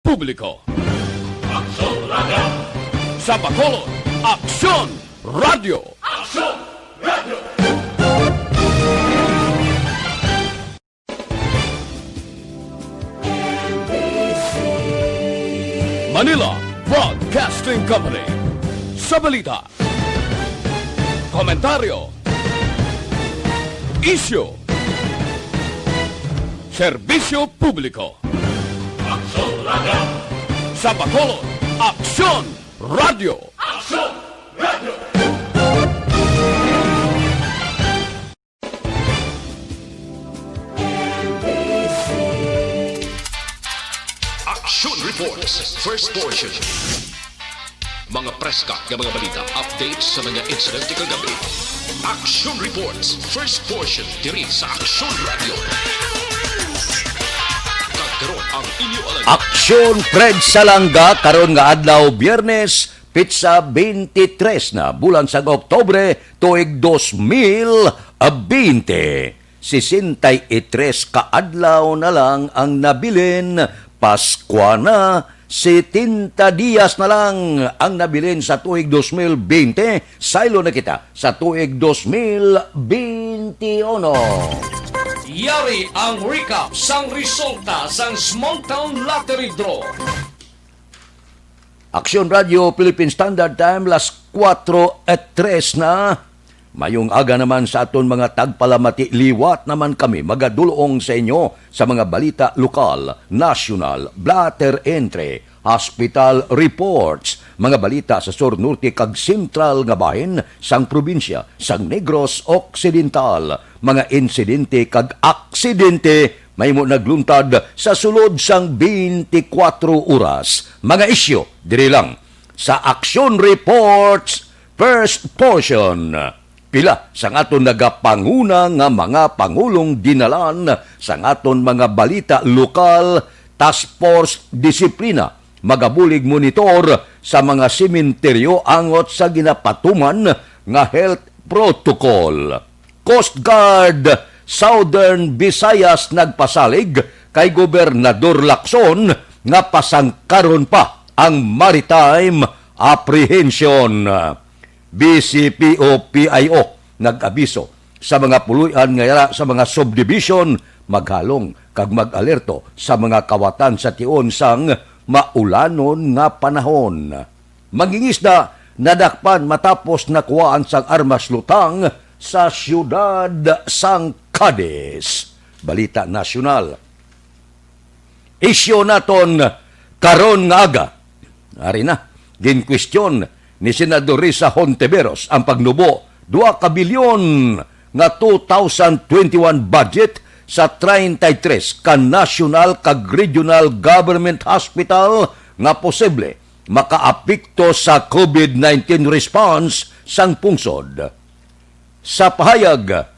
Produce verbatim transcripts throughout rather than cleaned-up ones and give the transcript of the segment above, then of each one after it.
Publiko. Aksyon Radio. Sa Bacolod, Aksyon Radio. Aksyon Radio. Manila Broadcasting Company. Sa balita, komentaryo, isyu, serbisyo publiko. Aksyon Radio. Sa Bacolod, Aksyon Radio. Aksyon Radio. Action Reports, first portion. Mga preska nga mga balita, updates sa mga insidente kagabi. Action Reports, first portion, diri sa Action Radio. Kag karon ang inyo alagad. Action Fred Salanga, karon nga adlaw, Biyernes, petsa twenty-three na, bulan sang Oktubre, tuig dos mil bente. Sesenta y tres ka adlaw na lang ang nabilin, Paskwa na, setenta dias na lang ang nabilin sa tuig dos mil bente, saylo na kita sa tuig dos mil bente uno. Yari ang recap sang resulta sang Small Town Lottery Draw. Aksyon Radio Philippine Standard Time, las kuwatro e tres na. Mayong aga naman sa aton mga tagpalamati. Liwat naman kami magadulong sa inyo sa mga balita lokal, nasyonal, blotter entry, hospital reports, mga balita sa sur, norte, kag sentral nga bahin sang probinsya sang Negros Occidental, mga insidente kag aksidente mahimo nagluntad sa sulod sang twenty-four oras. Mga isyu diri lang sa Action Reports, first portion. Pila sang aton nagapanguna nga mga pangulong dinalan sang aton mga balita lokal, task force disiplina, magabulig monitor sa mga sementeryo angot sa ginapatuman nga health protocol. Coast Guard Southern Visayas nagpasalig kay Gobernador Lacson nga pasangkaron pa ang maritime apprehension. B C P O P I O nag-abiso sa mga puloy-an nga yara sa mga subdivision, maghalong kag mag-alerto sa mga kawatan sa tion sang maulanon nga panahon. Mangingisda nadakpan matapos nakuhaan sang armas lutang sa siyudad sang Cadiz. Balita nasyonal. Isyu naton karon nga aga. Ari na, ginkwestiyon ni Senador Risa Hontiveros ang pagnubo dua ka bilyon nga two thousand twenty-one budget sa treinta y tres ka national kag regional government hospital nga posible makaapekto sa covid nineteen response sang pungsod. Sa pahayag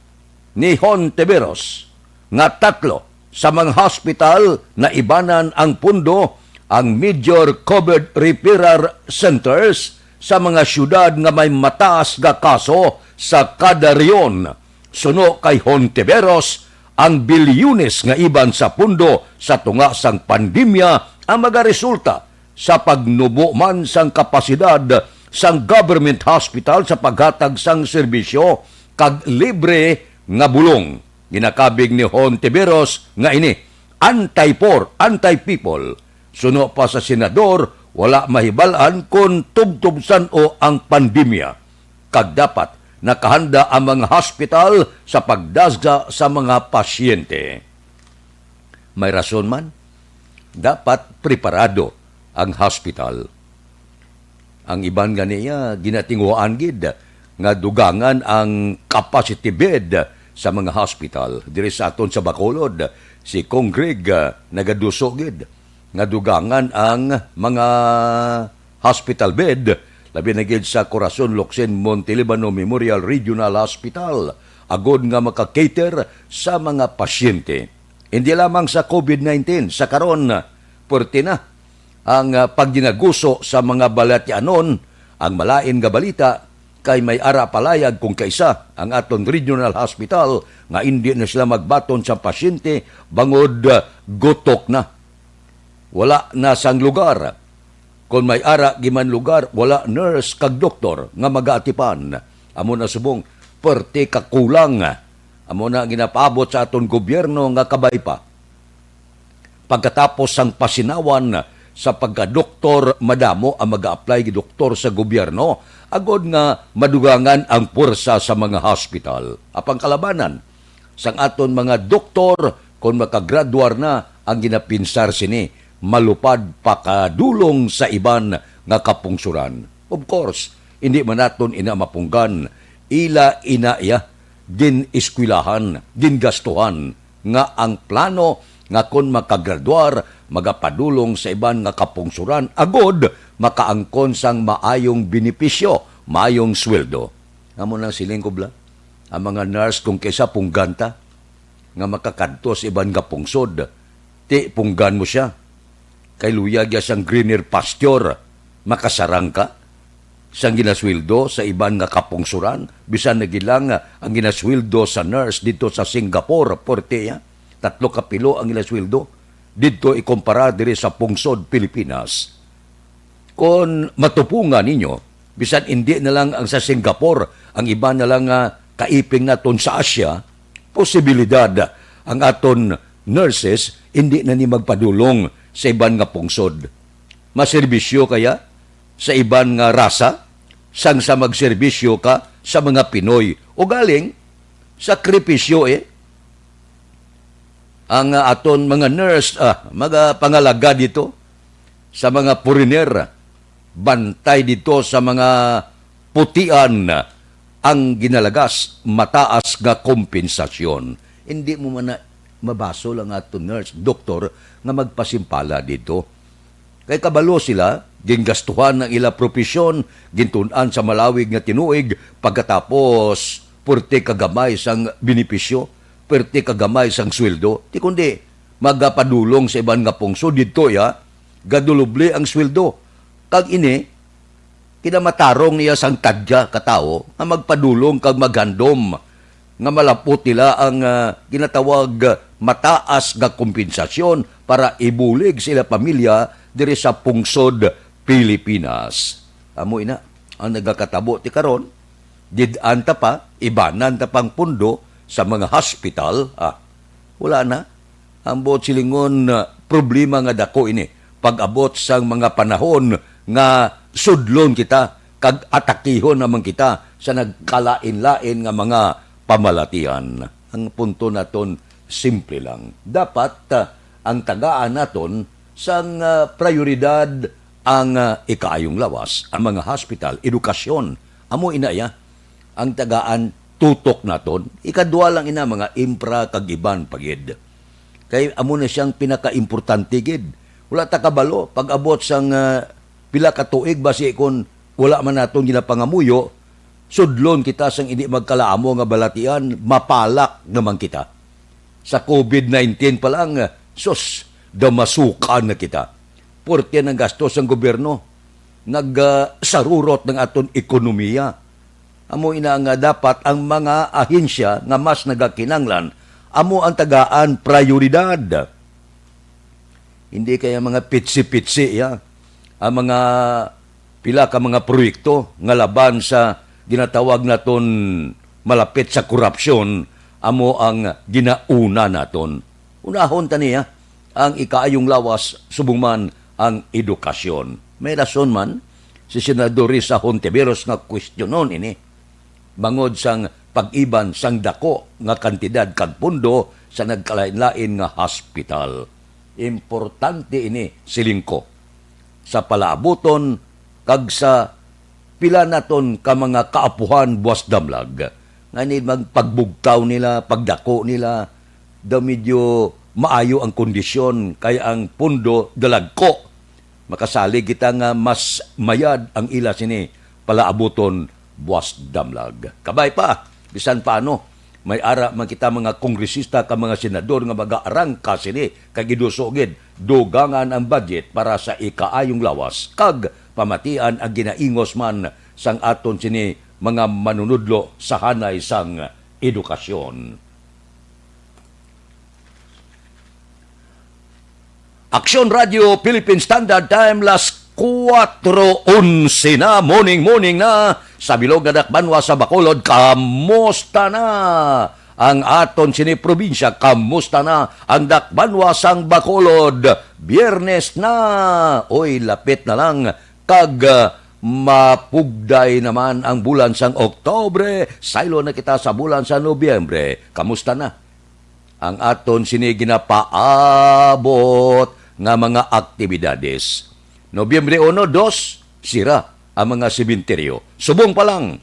ni Hontiveros nga tatlo sa mga hospital naibanan ang pundo, ang major COVID referral centers sa mga siyudad nga may mataas nga kaso sa kada rehiyon. Suno kay Hontiveros, ang bilyones nga iban sa pundo sa tunga sang pandemya ang magaresulta sa pagnubo man sang kapasidad sang government hospital sa paghatag sang serbisyo kag libre nga bulong. Ginakabig ni Hontiveros nga ini anti-poor, anti-people. Suno pa sa senador, wala mahibal-an kon tubtob san-o ang pandemya, kag dapat nakahanda ang mga hospital sa pagdasga sa mga pasyente. May rason man, dapat preparado ang hospital. Ang iban ganiya ginatinguhaan gid nga dugangan ang capacity bed sa mga hospital. Diri sa aton sa Bacolod, si Cong Greg, ah, nagaduso gid nga dugangan ang mga hospital bed, labi na gid sa Corazon Locsin Montelibano Memorial Regional Hospital, agod nga maka-cater sa mga pasyente. Hindi lamang sa COVID nineteen, sa karon, puwerte na ang, ah, pagdinaguso sa mga balatianon. Ang malain nga balita kay may ara palayag kung kaisa ang aton regional hospital nga indi na sila magbaton sa pasyente bangod, ah, gutok na. Wala na sang lugar. Kon may ara giman lugar, wala nurse kag doktor nga magaatipan. Amo na subong, perte ka kulang. Amo na ang ginapaabot sa aton gobyerno nga kabay pa. Pagkatapos sang pasinawan sa pagkadoktor, madamo ang mag-a-apply doktor sa gobyerno agod nga madugangan ang puwersa sa mga hospital. Apang kalabanan sang aton mga doktor, kon makagraduar na, ang ginapinsar sini, malupad pakadulong sa iban nga kapungsoran. Of course, hindi man naton ina mapunggan, ila ina iya gin-eskwelahan, gingastuhan, nga ang plano nga kon makagraduar, magapadulong sa iban nga kapungsoran, agod makaangkon sang maayong benepisyo, maayong sweldo. Amo nang siling ko, bla, ang mga nurse, kung kaysa punggan ta nga makakadto sa iban nga pungsod, ti punggan mo siya. Kay luyag ya sang greener pasture, makasarang ka sang ginasweldo sa iban nga kapungsoran, bisan na gid lang ang ginasweldo sa nurse didto sa Singapore, pwerteya, tatlo ka pilo ang ginasweldo didto ikumpara diri sa pungsod Pilipinas. Kon matupungan ninyo, bisan indi na lang ang sa Singapore, ang iban na lang nga kaiping naton sa Asia, posibilidad ang aton nurses indi na ni magpadulong sa iban nga pungsod. Maserbisyo kaya sa iban nga rasa sang sa magserbisyo ka sa mga Pinoy? Ugaling, sakripisyo, eh. Ang, ah, aton mga nurse, ah, mga pangalaga dito sa mga foreigner, bantay dito sa mga putian ang ginalagas, mataas nga kompensasyon. Hindi mo man na mabasol ang aton nurse, doktor, nga magpasimpala dito. Kay kabalo sila, gingastuhan ang ila propesyon, gintun-an sa malawig nga tinuig, pagkatapos, purti kagamay sang benepisyo, purti kagamay sang sweldo. Di kundi, magapadulong sa iban nga pungsod didto, ya, gadulubli ang sweldo. Kag ini, kinamatarong niya sang tadya ka tawo nga magpadulong kag maghandom nga malapot nila ang, ah, ginatawag, ah, mataas nga kompensasyon para ibulig sa ila pamilya diri sa pungsod Pilipinas. Amo ina ang nagakatabo ti karon, did-an ta pa, ibanan ta pang pundo sa mga hospital, ah, wala na. Ang buot silingon, ah, problema nga dako ini pag-abot sang mga panahon nga sudlon kita kag atakihon naman kita sa nagkalain-lain nga mga pamalatian. Ang punto naton simple lang. Dapat, ah, ang tagaan naton sang, ah, prioridad ang, ah, ikaayong lawas, ang mga hospital, edukasyon. Amo ina ya ang tagaan tutok naton. Ikadua lang ina mga infra kag iban pa gid. Kay amo na siyang pinakaimportante gid. Wala ta kabalo pag-abot sang, ah, pila ka tuig basi kon wala man naton ginapangamuyo, sudlon kita sang indi magkalaamo nga balatian, mapalak naman kita. Sa covid nineteen pa lang, sus, damasukan na kita. Purti ang gastos sang gobyerno. Nag, ah, sarurot ang aton ekonomiya. Amo ina nga dapat ang mga ahensya nga mas nagakinahanglan amo ang tagaan prioridad. Hindi kaya mga pitsi-pitsi, ya, ang mga pila ka mga proyekto nga laban sa ginatawag naton malapit sa korupsyon amo ang ginauna naton. Unahon ta niya ang ikaayong lawas, subong man ang edukasyon. May rason man si Senador Risa Hontiveros nga kwestiyonon ini bangod sang pag-iban sang dako nga kantidad kag pondo sa nagkalain-lain nga hospital. Importante ini, siling ko, sa palaabuton kag sa pila naton ka mga kaapuhan buwas damlag. Nga ni magpagbugtaw nila, pagdako nila, daw medyo maayo ang kondisyon, kay ang pondo dalagko. Makasalig kita nga mas mayad ang ila sini palaabuton buwas damlag. Kabay pa, bisan paano, may ara man kita mga kongresista kag mga senador nga mag-aarangka sini kag iduso gid dugangan ang budget para sa ikaayong lawas kag pamatian ang ginaingos man sang aton sini mga manunudlo sa hanay sang edukasyon. Aksyon Radio Philippine Standard Time, las kuwatro onse na, morning, morning na. Sa bilog nga dakbanwa sa Bacolod, kamusta na ang aton sini probinsya? Kamusta na ang dakbanwa sang Bacolod? Biyernes na. Oy, lapit na lang kag, ah, mapugday naman ang bulan sang Oktubre. Saylo na kita sa bulan sa Nobyembre. Kamusta na ang aton sini ginapaabot nga mga aktibidades? Nobyembre uno, dos, sira ang mga sementeryo. Subong pa lang,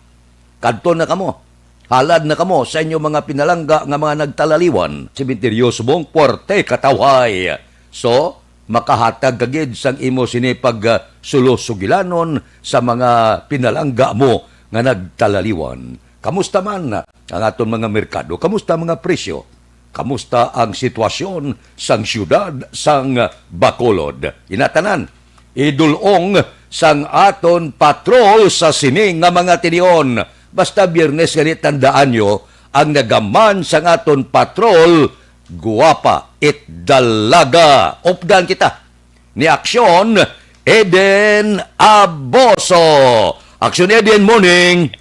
kadto na kamo. Halad na kamo sa inyo mga pinalangga nga mga nagtalaliwan. Sementeryo subong, puwerte, katawhay. So, makahatag ka gid sang imo sini pag, ah, sulo-sugilanon sa mga pinalangga mo nga nagtalaliwan. Kamusta man ang aton mga merkado? Kamusta mga presyo? Kamusta ang sitwasyon sang siyudad sang Bacolod? Inatanan, idulong sang aton patrol sa sini nga mga tinion. Basta Biyernes gani, tandaan nyo, ang nagaman sang aton patrol, guwapa it dalaga. Updan kita ni Aksyon, Eden Aboso. Aksyon Eden, morning.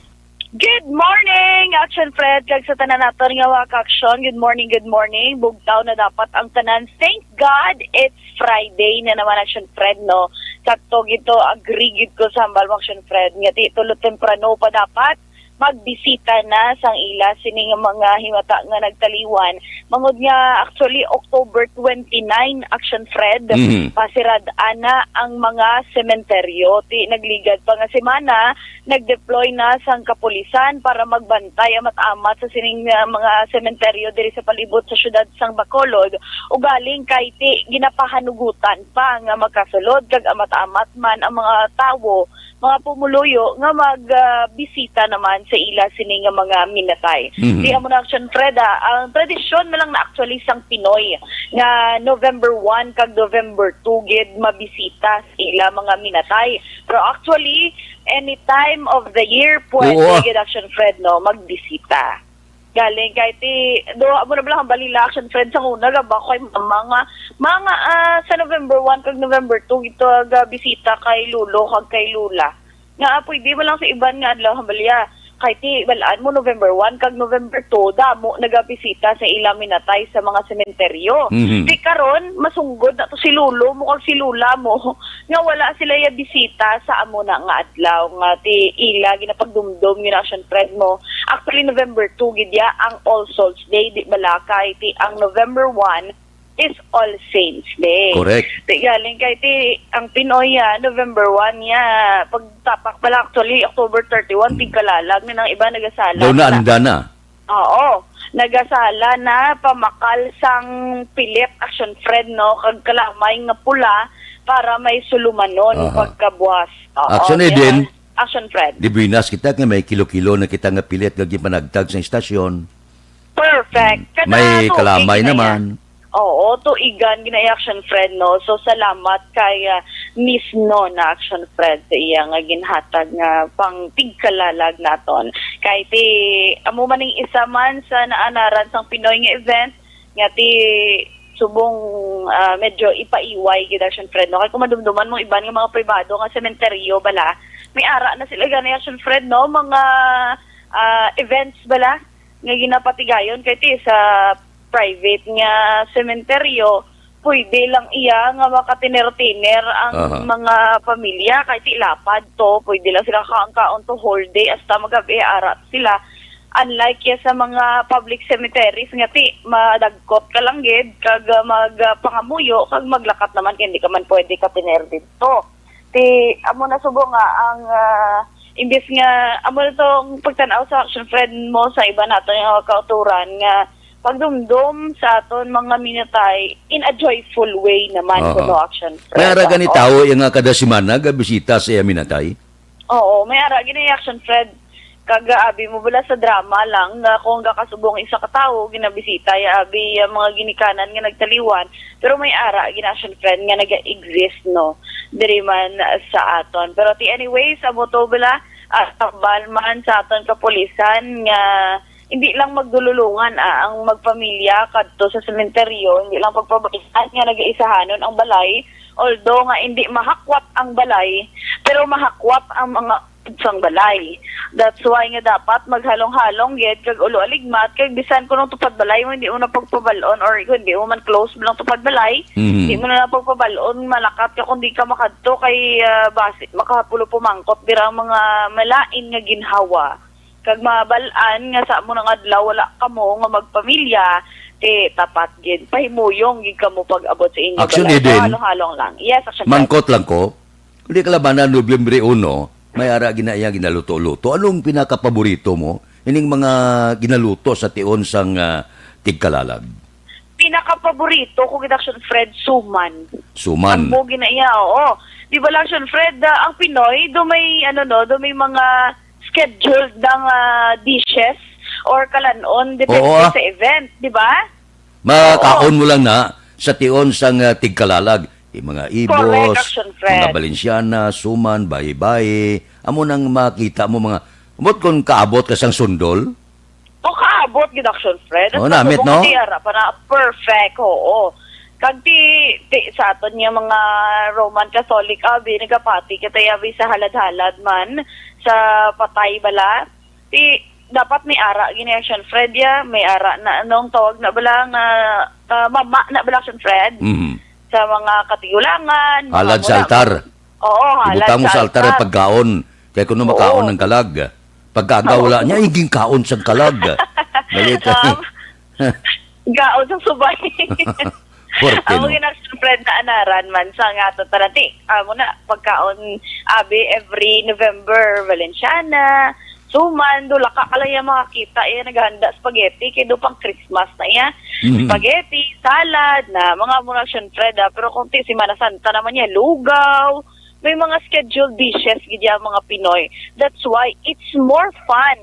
Good morning, Action Fred, kag sa tanan naton nga mga ka-aksyon. Good morning, good morning. Bugtaw na dapat ang tanan. Thank God it's Friday na naman, Action Fred, no? Sakto gid to, agree gid ko sa hambal mo, Action Fred. Nga ti tulo temprano pa dapat magbisita na sang ila sini nga mga himata nga nagtaliwan. Mangod nga, actually, October twenty-nine, Action Fred, Mhm. pasirad-an na ang mga sementeryo. Ti nagligad pa nga semana, nag-deploy na sang kapulisan para magbantay amat-amat sa sining, ah, mga sementeryo diri sa palibot sa siyudad sang Bacolod. Ugaling kay ti ginapahanugutan pa nga magkasulod kag amat-amat man ang mga tawo, mga pumuluyo nga mag, ah, bisita naman sa ila sini nga mga minatay. Mhm. Di amo na, Action Fred, ah, ang tradisyon na lang na actually sang Pinoy nga November one kag November two gid mabisita sa ila mga minatay. Pero actually, any time of the year, pwede Oo. gid, Action Fred, no, magbisita. Galing kay ti, do, amo na ba lang ang balila, Action Fred, sa una, ga ba, kay mga, mga, ah, sa November one kag November two, ito, ga bisita kay Lolo kag kay Lola. Nga, ah, pwede mo lang sa iban nga adlaw, hambalya. Kay ti, balaan mo, November one kag November two, damo nagabisita sa ilang minatay sa mga sementeryo. Mhm. Ti karon, masunggod na to si Lolo mo kag si Lola mo, nga wala sila ya bisita sa amo na nga adlaw, nga ti ila ginapagdumdom, gina-Action Fred, mo. Actually, November two gid ya ang All Souls Day, di bala, kay ti ang November one is All Saints Day. Correct. Ti galing kay ti ang Pinoy, ah, November one ya, pagtapak pala, actually, October thirty-one, Mm. tigkalalag na, nang iba nagasala Daw na. naanda na. Oo. Nagasala na, pamakal sang pilit, Action Fred, no? Kag kalamay nga pula para may sulumanon Aha. pagkabuas. Oo, Action kaya Eden. Action Fred. Di buenas kita nga may kilo-kilo na kita nga pilit nga gipanagtag sa istasyon. Perfect. Mm. Kada May tuig kalamay na naman. yan. Oo, tuigan gina Action Fred, no? So, salamat kay, ah, Miss Nona, Action Fred, sa iya nga ginhatag nga pang tigkalalag naton. Kay ti, amo man ning isa man sa naanaran sang Pinoy nga event, nga ti subong, ah, medyo ipaiway gid, Action Fred, no? Kay kung madumduman mo iban nga mga pribado nga sementeryo bala, may ara na sila gani, Action Fred, no? Mga, ah, events bala nga ginapatigayon kay ti sa private nga sementeryo, pwede lang iya nga makatiner-tiner ang Aha. mga pamilya kay ti lapad to, pwede lang sila kaon-kaon to whole day hasta magabi, ara sila. Unlike ya sa mga public cemeteries nga ti madagkot ka lang gid kag, ah, mag, ah, pangamuyo kag maglakat naman kay hindi ka man pwede katiner didto. Ti amo na subo nga ang, ah, imbis nga amo na tong pagtan-aw sa Action Fred mo sa iba nato nga kauturan nga pagdumdom sa aton mga minatay in a joyful way naman, Oo. kuno, Action Fred. May ara gani Oo. tawo iya nga kada semana gabisita sa iya minatay? Oo, may ara gani, Action Fred. Kag abi mo bala sa drama lang nga kung gakasubong isa ka tawo, ginabisita ya abi ang mga ginikanan nga nagtaliwan, pero may ara gani, Action Fred, nga naga-exist, no, diri man sa aton. Pero ti anyways, amo to bala, ah, tambal man sa aton kapulisan nga hindi lang magdululungan, ah, ang magpamilya kadto sa sementeryo, hindi lang pagpabalikan nga nagaisahanon ang balay, although nga hindi mahakwat ang balay, pero mahakwat ang mga sang balay. That's why nga dapat maghalong-halong gid kag ulo aligmat, kag bisan kuno tupad balay mo, hindi mo na pagpabal-on, or kung hindi mo man close mo lang tupad balay, Mhm. hindi mo na lang pagpabal-on, malakat ka kung di ka makadto kay, ah, basi makapulo pumangkot dira ang mga malain nga ginhawa. Kag mabal-an nga sa amo nang adlaw wala kamo nga magpamilya, ti tapat gid, pahimuyong gid kamo pag-abot sa inyo Action, balay. Eden. Halong-halong lang. Yes, Action Fred. Mangkot lang ko. Kung di kalabanan, Nobyembre uno, may ara gina iya ginaluto-luto. Anong pinakapaborito mo? Ining mga ginaluto sa tion sang, ah, tigkalalag. Pinakapaborito ko gid, Action Fred, suman. Suman. Ang mo ginaiya, oo. Di ba lang, Action Fred, ah, ang Pinoy, do may, ano, no, do may mga scheduled ng, ah, dishes or kalanon depende Oo, ah. sa event, di ba? Makaon mo lang na sa tion sang, ah, tigkalalag. Yung mga ibos, Correct, Action Fred. Mga balinsyana, suman, bayi-bayi. Amo nang makita mo mga, ambot kung kaabot ka sang sundol? O, kaabot gid, Action Fred. Oh, namit, no? Kay ara pa na perfect, oo. Kag ti, ti sa aton nga mga Roman Catholic, abi, nagapati kita, abi, sa halad-halad man, sa patay bala. Ti, dapat may ara gini, Action Fred, ya. May ara na, anong tawag na bala nga, ah, mama na bala, Action Fred? Mhm. Sa mga katigulangan, mga Halad sa muna- altar. Oo, halad Ibutang mo sa sa altar ang altar. Pagkaon. Kaya kung Oo. Makaon ng kalag. Pagkaaga, Oo. Wala niya, iging kaon sa kalag. Galit. Um, gaon sa subay. Forte, Amo no? Gina, Action Fred, na anaran man sa nga to taranti. Amo na, pagkaon, abi, every November, Valenciana, suman, dula ka kalaya makakita, iya naghanda spaghetti, kay do pang Christmas na iya. Mhm. Spaghetti, salad, na, mga muna, Action Fred, ah. Pero kung ti, Semana Santa naman niya, lugaw, may mga scheduled dishes gid ya ang mga Pinoy. That's why it's more fun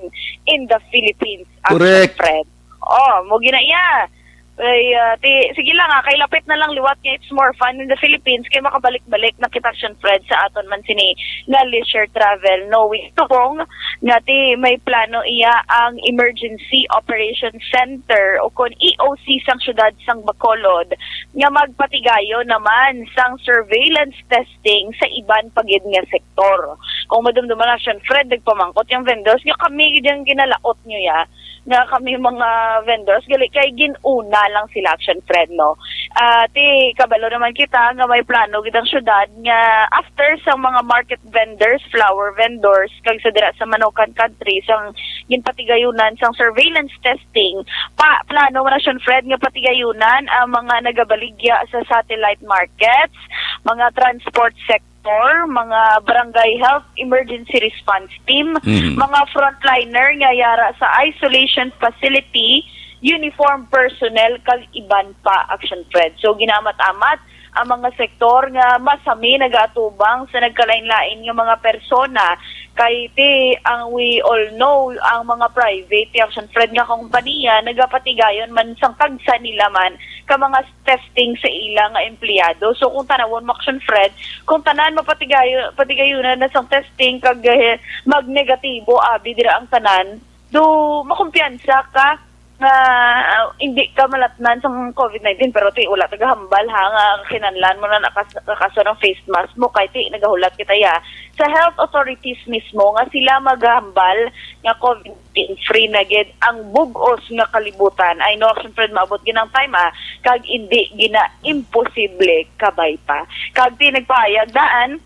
in the Philippines, Action Correct. Fred. Oh, mo gina iya. Ay, ah, ti, sige lang, ah, kay lapit na lang liwat nga it's more fun in the Philippines, kay makabalik-balik na kita, Action Fred, sa aton man sini nga leisure travel, no? With Tubong, nga ti may plano iya ang Emergency Operation Center o kon E O C sang siyudad sang Bacolod, nga magpatigayon naman sang surveillance testing sa iban pa gid nga sektor. Kung madumduman, Action Fred, nagpamangkot yung vendors nga kami gid yung ginalaot nyo ya, nga kami mga vendors, gali kay gin-una lang sila, Action Fred, no? Ah, ti, kabalo naman kita nga may plano gid ang syudad nga after sa mga market vendors, flower vendors, kag sa dira sa Manokan Country, sang ginpatigayunan sang surveillance testing, pa, plano man, Action Fred, nga patigayunan ang mga nagabaligya sa satellite markets, mga transport sector, mga barangay health emergency response team, Mhm. mga frontliner nga yara sa isolation facility, uniform personnel, kag iban pa, Action Fred. So, ginamat-amat ang mga sektor nga masami nagaatubang sa nagkalain-lain nga mga persona. Kay ti, ang we all know, ang mga private, Action Fred, nga kompanya, nagapatigayon man sang tagsa nila man ka mga testing sa ila nga empleyado. So, kung tanawon mo, Action Fred, kung tanan mapatigayo-, patigayunan na sang testing, kag, eh, magnegatibo, abi, dira ang tanan, do makumpiyansa ka nga, ah, hindi ka malatnan sang covid nineteen, pero ti, wala tagahambal, ha, nga kinahanglan mo na nakas-, nakaso ng face mask mo, kay ti, nagahulat kita ya sa health authorities mismo nga sila magahambal nga covid nineteen free na gid ang bug-os nga kalibutan. I know, Action Fred, maabot gid ang time, ah, kag hindi gina imposible kabay pa. Kag ti, nagpahayag daan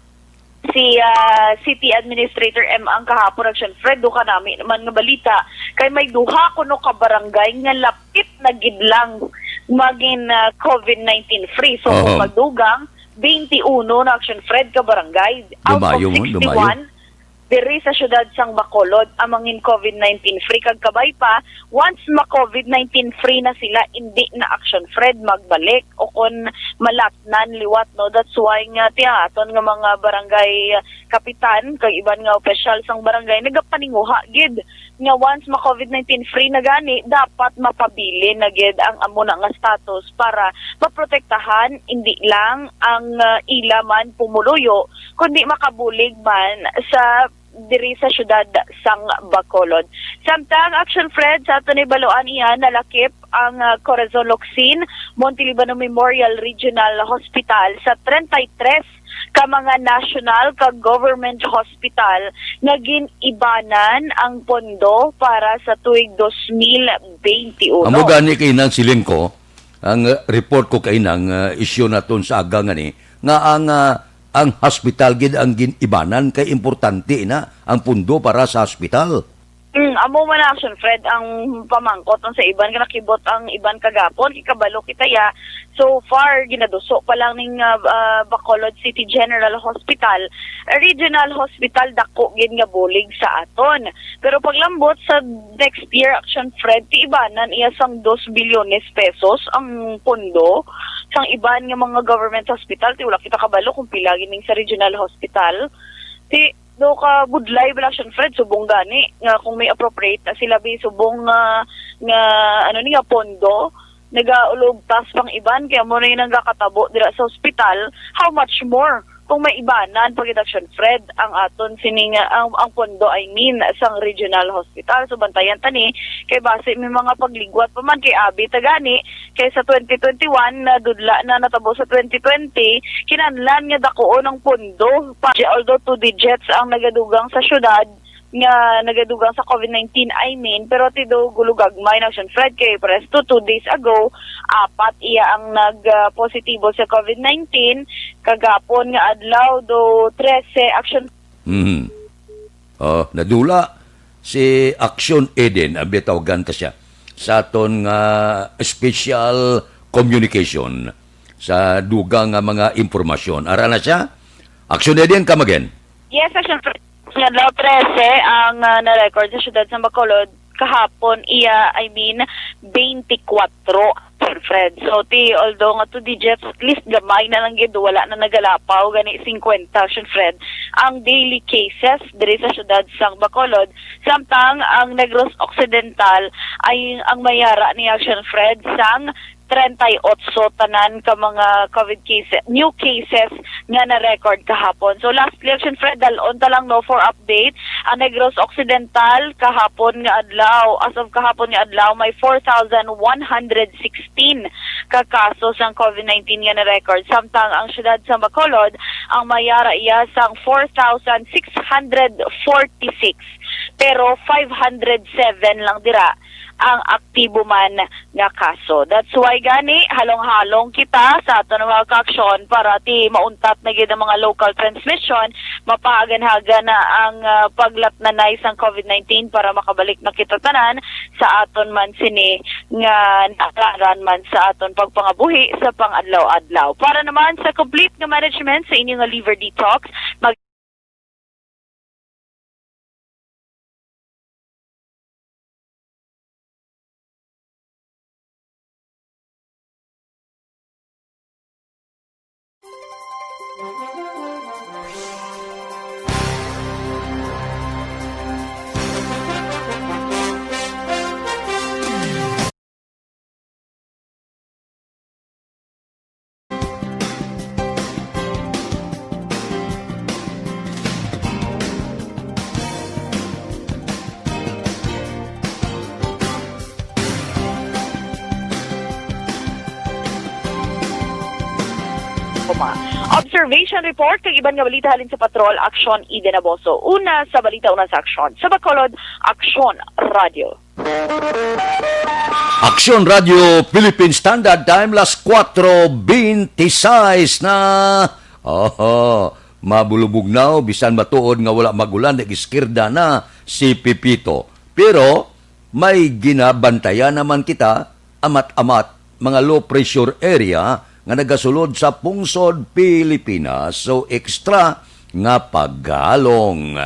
si, ah, City Administrator M ang kahapon, Action Fred, do kanami naman nga balita, kay may duha kuno ka barangay nga lapit na gid lang magin, ah, covid nineteen free. So, kung Oho. Magdugang, twenty-one na, Action Fred, ka barangay. Out of Dumayo mo, dumayo. Sixty-one, diri sa siyudad sang Bacolod ang mangin covid nineteen free, kag kabay pa, once ma covid nineteen free na sila, hindi na, Action Fred, magbalik o kon malatnan liwat, no? That's why nga tiya aton nga mga barangay kapitan kag iban nga opisyal sang barangay nagapaninguha gid nga once ma covid nineteen free na gani, dapat mapabilin na gid ang amo na nga status para maprotektahan hindi lang ang, ah, ila man pumuluyo, kundi makabulig man sa diri sa siyudad sang Bacolod. Samtang, Action Fred, sa aton ibaluan iya, nalakip ang, ah, Corazon Locsin Montiliban Memorial Regional Hospital sa treinta y tres ka mga national kag government hospital nga gin-ibanan ang pondo para sa tuig dos mil bente uno. Amo gani kay nang siling ko, ang, uh, report ko kay nang, uh, issue naton sa aga nga ni, nga ang, uh, ang hospital gid ang gin-ibanan kay importante na ang pundo para sa hospital. Mm, amo man na, Action Fred, ang pamangkot sa iban nga nakibot ang iban kagapon, kay kabalo kita ya. So far, ginaduso pa lang ning, uh, uh, Bacolod City General Hospital, Regional Hospital, dako gid nga bulig sa aton. Pero paglambot sa next year, Action Fred, tiibanan iya sang dos bilyones pesos ang pondo sang iban nga mga government hospital. Ti wala kita kabalo kung pila gining sa regional hospital. Ti do ka budlay bala, Action Fred, subong gani nga kung may appropriate na sila bi subong nga, nga ano ni nga pondo, nagaulog tas pang iban, kaya mo na yun ang gakatabo dira sa hospital. How much more kung may ibanan pa gid, Action Fred, ang aton sining, ang, ang pondo, I mean, sang regional hospital? So, bantayan ta ni, kay basi may mga pagligwat pa man, kay abi ta gani, kay sa twenty twenty-one, nadudla na, natabo sa twenty twenty, kinahanglan nga dakuon ang pondo. Pa, although two digits ang nagadugang sa syudad, nga nagadugang sa COVID nineteen, I mean, pero ti do gulugagmay na, Action Fred, kay presto two days ago, apat iya ang nag, ah, positibo sa COVID nineteen, kagapon nga adlaw do trese, Action. Mhm. Oh, nadula si Action Eden, ang bitawagan ta siya, sa aton nga special communication sa dugang nga mga impormasyon. Ara na siya. Action Eden, come again. Yes, Action Fred. Nga adlaw trese ang, ah, na-record sa siyudad sa Bacolod. Kahapon, iya, I mean, twenty-four, Action Fred. So, ti, although nga two digits, at least gamay na lang gid, wala na nagalapaw gani fifty, Action Fred, ang daily cases diri sa siyudad sang Bacolod. Samtang ang Negros Occidental ay ang mayara ni, Action Fred, sang treinta y ocho tanan ka mga COVID cases, new cases nga na-record kahapon. So, lastly, Action Fred, dal-on ta lang, no, for update. Ang Negros Occidental kahapon nga adlaw, as of kahapon nga adlaw, may four thousand one hundred sixteen ka kaso sang COVID nineteen nga na-record. Samtang ang siyudad sa Bacolod, ang mayara iya sang four thousand six hundred forty-six. Pero five hundred seven lang dira ang aktibo man nga kaso. That's why gani, halong-halong kita sa aton mga kaaksyon para ti mauntat na gid ang mga local transmission, mapaaganhagan na ang, ah, paglatnanay sang COVID nineteen para makabalik na kita tanan sa aton man sini nga naalaran man sa aton pagpangabuhi sa pang-adlaw-adlaw. Para naman sa complete nga management sa inyo nga liver detox, mag- Observation report kag iban nga balita halin sa Patrol Aksyon Eden Abaso. Una sa balita, una sa aksyon. Sa Bacolod, Aksyon Radio. Aksyon Radio Philippine Standard Time, las kuwatro beintisais na. Oho, mabulubugnaw, bisan matuod nga wala mag-ulan, nag-iskirda na si Pepito. Pero may ginabantayan naman kita, amat-amat, mga low pressure area nga nagasulod sa pungsod Pilipinas. So, extra nga paghalong.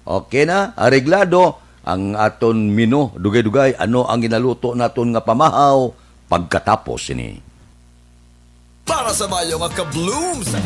Okay na, areglado ang aton menu. Dugay-dugay, ano ang ginaluto naton nga pamahaw pagkatapos sini? Para sa mayo nga ka-bloom sa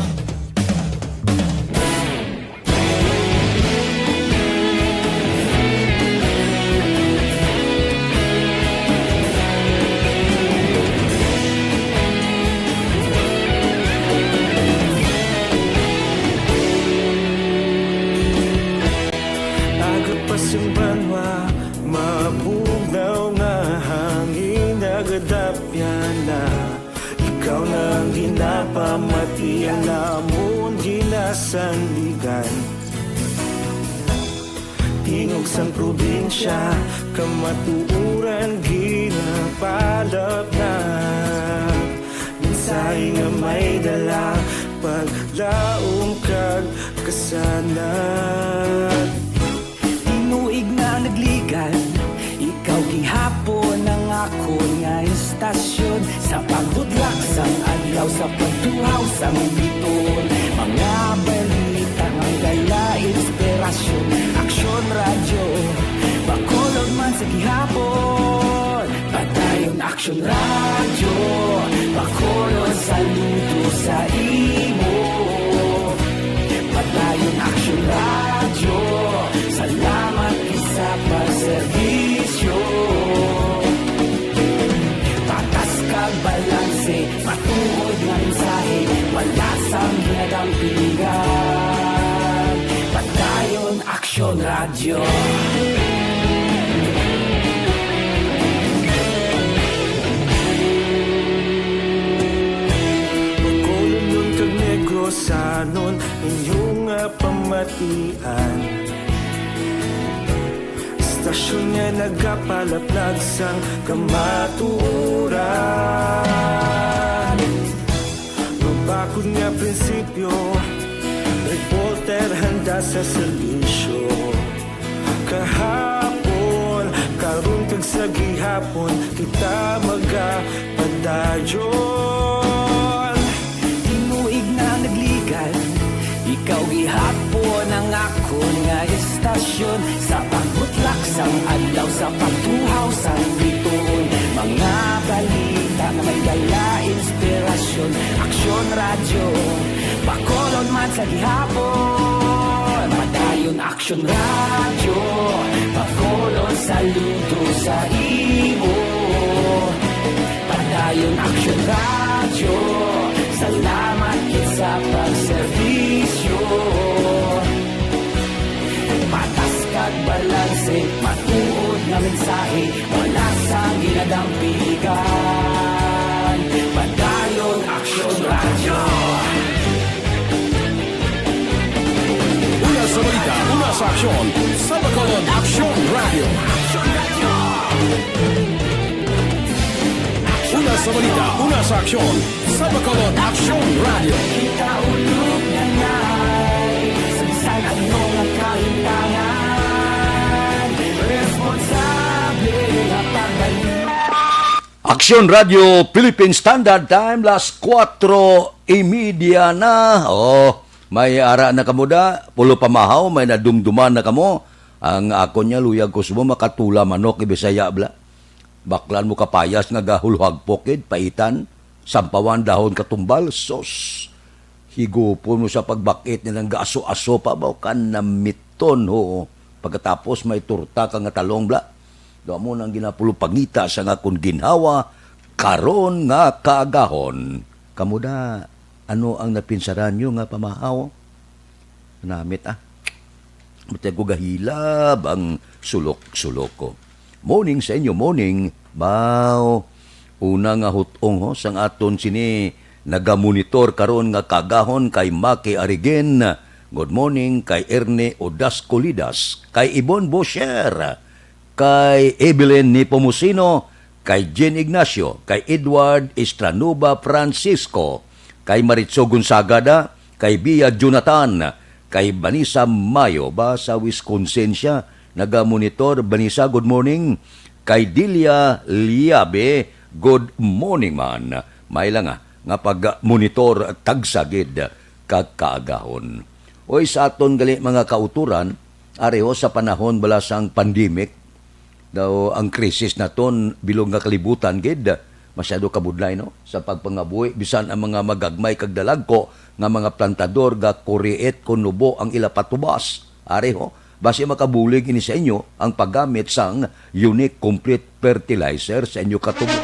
Sa banwa, mabugnaw nga hangin nagadapyan na. Ikaw na ang ginapamati, ang amon ginasandigan. Tingog sang probinsya, kamatuoran ginapalapnap. Mensahe nga may dala, paglaom kag kasanag. Tinuig na nagligan, ikaw gihapon ang akon nga istasyon. Sa pagbutlak sang adlaw, sa pagtuhaw sang biton, mga balita nga dala inspirasyon. Aksyon Radyo, Bacolod man sa gihapon. Padayon Aksyon Radyo, Bacolod, saludo sa imo. Padayon Aksyon Radyo, salamat gid sa pagserbisyo. Patas kag balanse, matuod nga mensahe, wala sang ginadampigan. Padayon Aksyon Radyo. Bacolodnon kag Negrosanon, inyo nga pamatian. Istasyon nga nagapalaplag sang kamatuoran. Mabakod nga prinsipyo, reporter handa sa serbisyo. Kahapon, karon kag sa gihapon, kita magapadayon. Tinuig na nagligan, ikaw gihapon ang akon nga istasyon. Sa pagbutlak sang adlaw, sa pagtuhaw sang biton, mga balita nga may dala inspirasyon. Aksyon Radyo, Bacolod man sa gihapon. Padayon Aksyon Radyo, Bacolod, saludo sa imo. Padayon Aksyon Radyo, salamat gid sa pagserbisyo. Patas kag balanse, matuod nga mensahe, wala sang ginadampigan. Padayon Aksyon Radyo. Una sa balita, una sa aksyon, sa Bacolod Aksyon Radyo. Una sa balita, una sa aksyon, sa Bacolod Aksyon Radyo. Kita ulog na ngay, sa bisan ano nga kahintangan, responsable nga pagbalita. Aksyon Radyo Philippine Standard Time, las kuwatro y media na. Oh, may ara na kamo da, pulo pamahaw, may nadumduman na kamo. Ang akon niya, luyag ko sumo, makatula manok, i Bisaya bala. Baklan mo kapayas nga gahulhagpok gid, paitan, sampawan dahon katumbal, sus. Higupon mo sa pagbakit nilang gaaso-aso pa ba, o kanamiton, ho. Pagkatapos may torta ka nga talong, bla. Daw mo nang ginapulupangita sa nga akon ginhawa, karon nga kaagahon. Kamo da, ano ang napinsaran nyo nga pamahaw? Namit, ah. Matay ko gahilab ang sulok-sulok ko. Morning sa inyo, morning. Baw. Una nga hutong ho sang aton sini nagamonitor karon nga kaagahon kay Maki Arigen. Good morning kay Erne Odasco Lidas, kay Ibon Bosher, kay Evelyn Nepomuceno, kay Jean Ignacio, kay Edward Estranuba Francisco, kay Maritzo Gonzaga da, kay Bia Jonathan, kay Vanessa Mayo ba sa Wisconsin siya? Nagamonitor, Vanessa, good morning. Kay Delia Liabe, good morning man. May lang, ah, nga pag-monitor tagsa gid kag kaagahon. Oy, sa aton gali mga kauturan, ari ho sa panahon bala sang pandemic, daw ang krisis naton bilog nga kalibutan gid, masyado kabudlay, no? Sa pagpangabuhi, bisan ang mga magagmay kag dalagko nga mga plantador ga-create kon nubo ang ila patubas. Ari ho, basi makabulig ini sa inyo ang paggamit sang Unique Complete Fertilizer sa inyo katubo.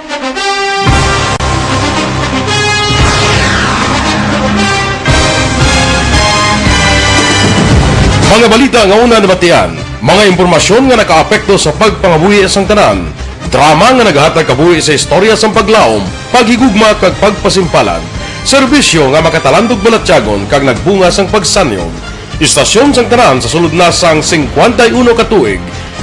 Mga balita nga una nabatian. Mga impormasyon nga nakaapekto sa pagpangabuhi sang tanan. Drama nga nagahatag kabuhi sa istorya sang paglaom, paghigugma, kag pagpasimpalan. Serbisyo nga makatalandog balatyagon kag nagbunga sang pagsanyog. Istasyon sang tanan sa sulod na sang singkwenta y uno ka tuig.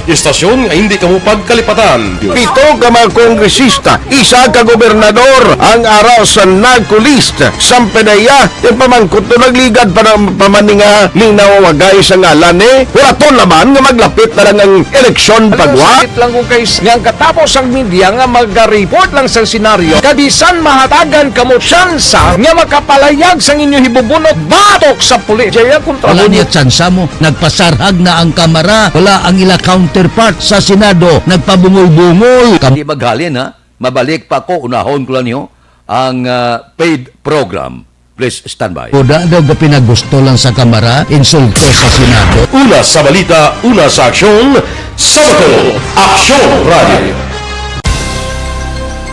Istasyon nga hindi kamo pagkalipatan. Pito ka mga kongresista, isa ka gobernador ang ara sa NAGCO list. Sampedeya, yung pamangkot to nagligad pa ng pamaninga ni nawawagay sa ngalan ni. Wala to naman nga maglapit na lang ang eleksyon pagwa. Sakit lang kung kay nga ang katapos ang media nga maga-report lang sa senaryo, kabisan mahatagan kamo tsansa nga makapalayag sang inyo hibubunot batok sa pulis. Jaya kontra Wala mo niya tsansa mo. Nagpasarhag na ang Kamara. Wala ang ila counterpart sa Senado. Nagpabungol-bungol. Kam- Di maghalin, ha? Mabalik pa ko, unahon ko lang niyo ang, ah, paid program. Please stand by. Kuda daw ga pinagusto lang sa Kamara, insulto sa Senado. Una sa balita, una sa aksyon, sa Bacolod, Aksyon Radio.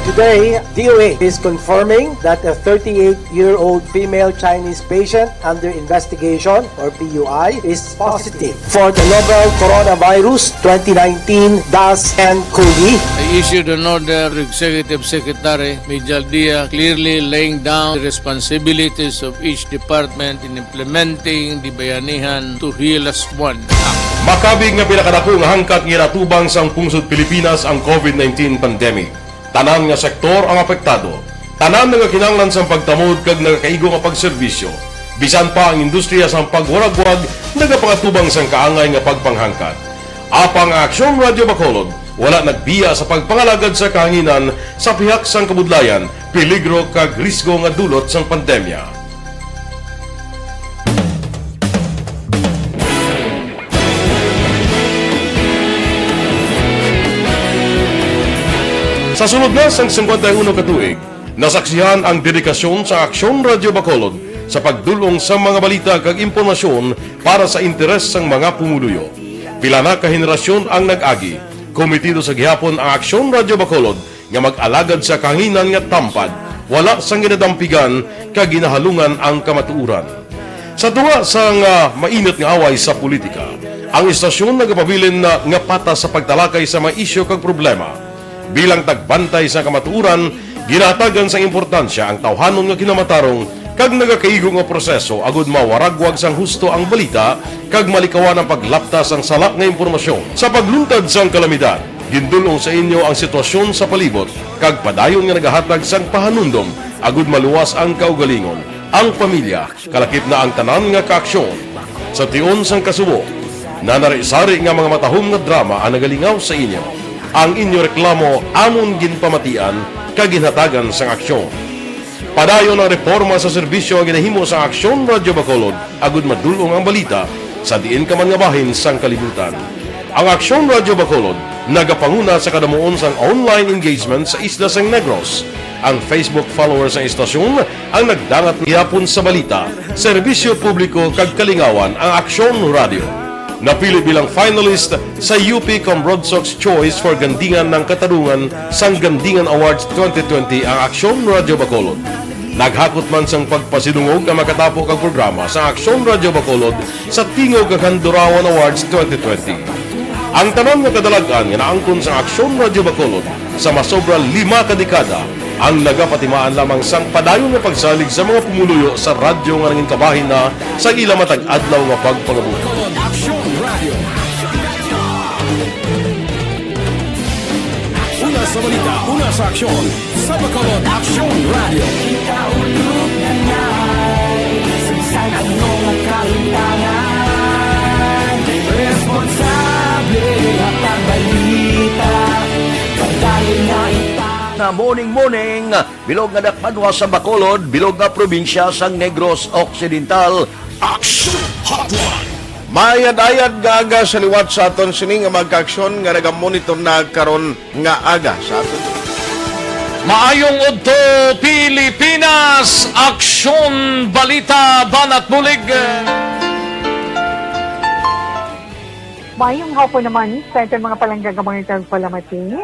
Today, D O A is confirming that a thirty-eight-year-old female Chinese patient under investigation, or P U I, is positive for the novel coronavirus twenty nineteen dash N COVID. I issued an order to Executive Secretary Mijal Dia, clearly laying down the responsibilities of each department in implementing the Bayanihan to Heal Us One Act. Makabig nga pinakadako nga hangkat nga ginatubang sang pungsod Pilipinas ang COVID nineteen pandemic. Tanan nga sektor ang apektado. Tanan nga kinahanglan sang pagtamod kag nagakaigo nga pagserbisyo. Bisan pa ang industriya sang pagwaragwag nagapangatubang sang kaangay nga pagpanghangkat. Apang ang Aksyon Radio Bacolod wala nagbiya sa pagpangalagad sa kahanginan sa pihak sang kabudlayan, peligro kag risgo nga dulot sang pandemya. Sa sulod na sang singkwenta y uno ka tuig, nasaksihan ang dedikasyon sa Aksyon Radio Bacolod sa pagdul-ong sa mga balita kag impormasyon para sa interes sang mga pumuluyo. Pila na ka henerasyon ang nag-agi. Komitido sa gihapon ang Aksyon Radio Bacolod nga mag-alagad sa kahanginan nga tampad, wala sang ginadampigan kag ginahalungan ang kamatuoran. Sa tunga sang, ah, mainit nga away sa politika, ang istasyon nagapabilin na nga patas sa pagtalakay sa mga isyu kag problema. Bilang tagbantay sa kamatuoran, ginahatagan sang importansya ang tawhanon nga kinamatarong kag nagakaigo nga proseso agud mawaragwag sang husto ang balita kag malikawan ang paglapta sang sala nga impormasyon. Sa pagluntad sang kalamidad, gindul-ong sa inyo ang sitwasyon sa palibot kag padayon nga nagahatag sang pahanumdom agud maluwas ang kaugalingon, ang pamilya, kalakip na ang tanan nga kaaksyon. Sa tion sang kasubo, nanari-sari nga mga matahom nga drama ang nagalingaw sa inyo. Ang inyo reklamo amon ginpamatian kag ginhatagan sang aksyon. Padayon ang reporma sa serbisyo nga ginahimo sa Aksyon Radio Bacolod agud madul-ong ang balita sa diin ka man nga bahin sang kalibutan. Ang Aksyon Radio Bacolod nagapanguna sa kadamuon sang online engagement sa isla sang Negros. Ang Facebook followers sang istasyon ang nagdangat gihapon sa balita, serbisyo publiko kag kalingawan ang Aksyon Radio. Napili bilang finalist sa U P Cambronsox Choice for Gandingan ng Katarungan sang Gandingan Awards twenty twenty ang Aksyon Radio Bacolod. Naghakot man sang pagpasidungog ang makatapo kag programa sa Aksyon Radio Bacolod sa Tingog kag Handurawan Awards twenty twenty. Ang tanan nga kadalag-an nga naangkon sa Aksyon Radio Bacolod sa masobra lima ka dekada ang nagapatimaan lamang sang padayon nga pagsalig sa mga pumuluyo sa radyo nga nangin kabahin na sa ila matag adlaw nga pagpangabuhi. Aksyon Radio. Una sa balita, una sa aksyon, sa Bacolod Aksyon Radio. Kita ulog na na'y sinsay ano nga kahintangan. Responsable, hatag balita, kadali na ita. Na morning, morning. Bilog nga dakbanwa sa Bacolod, bilog nga probinsya sang Negros Occidental. Action Hotline. Mayad-ayad nga aga sa liwat sa aton sini nga mga kaaksyon nga nagamonitor na karon nga aga sa aton. Maayong udto, Pilipinas! Aksyon, balita, banat bulig. Maayong hapon naman sa aton mga palangga nga mga tagpalamati.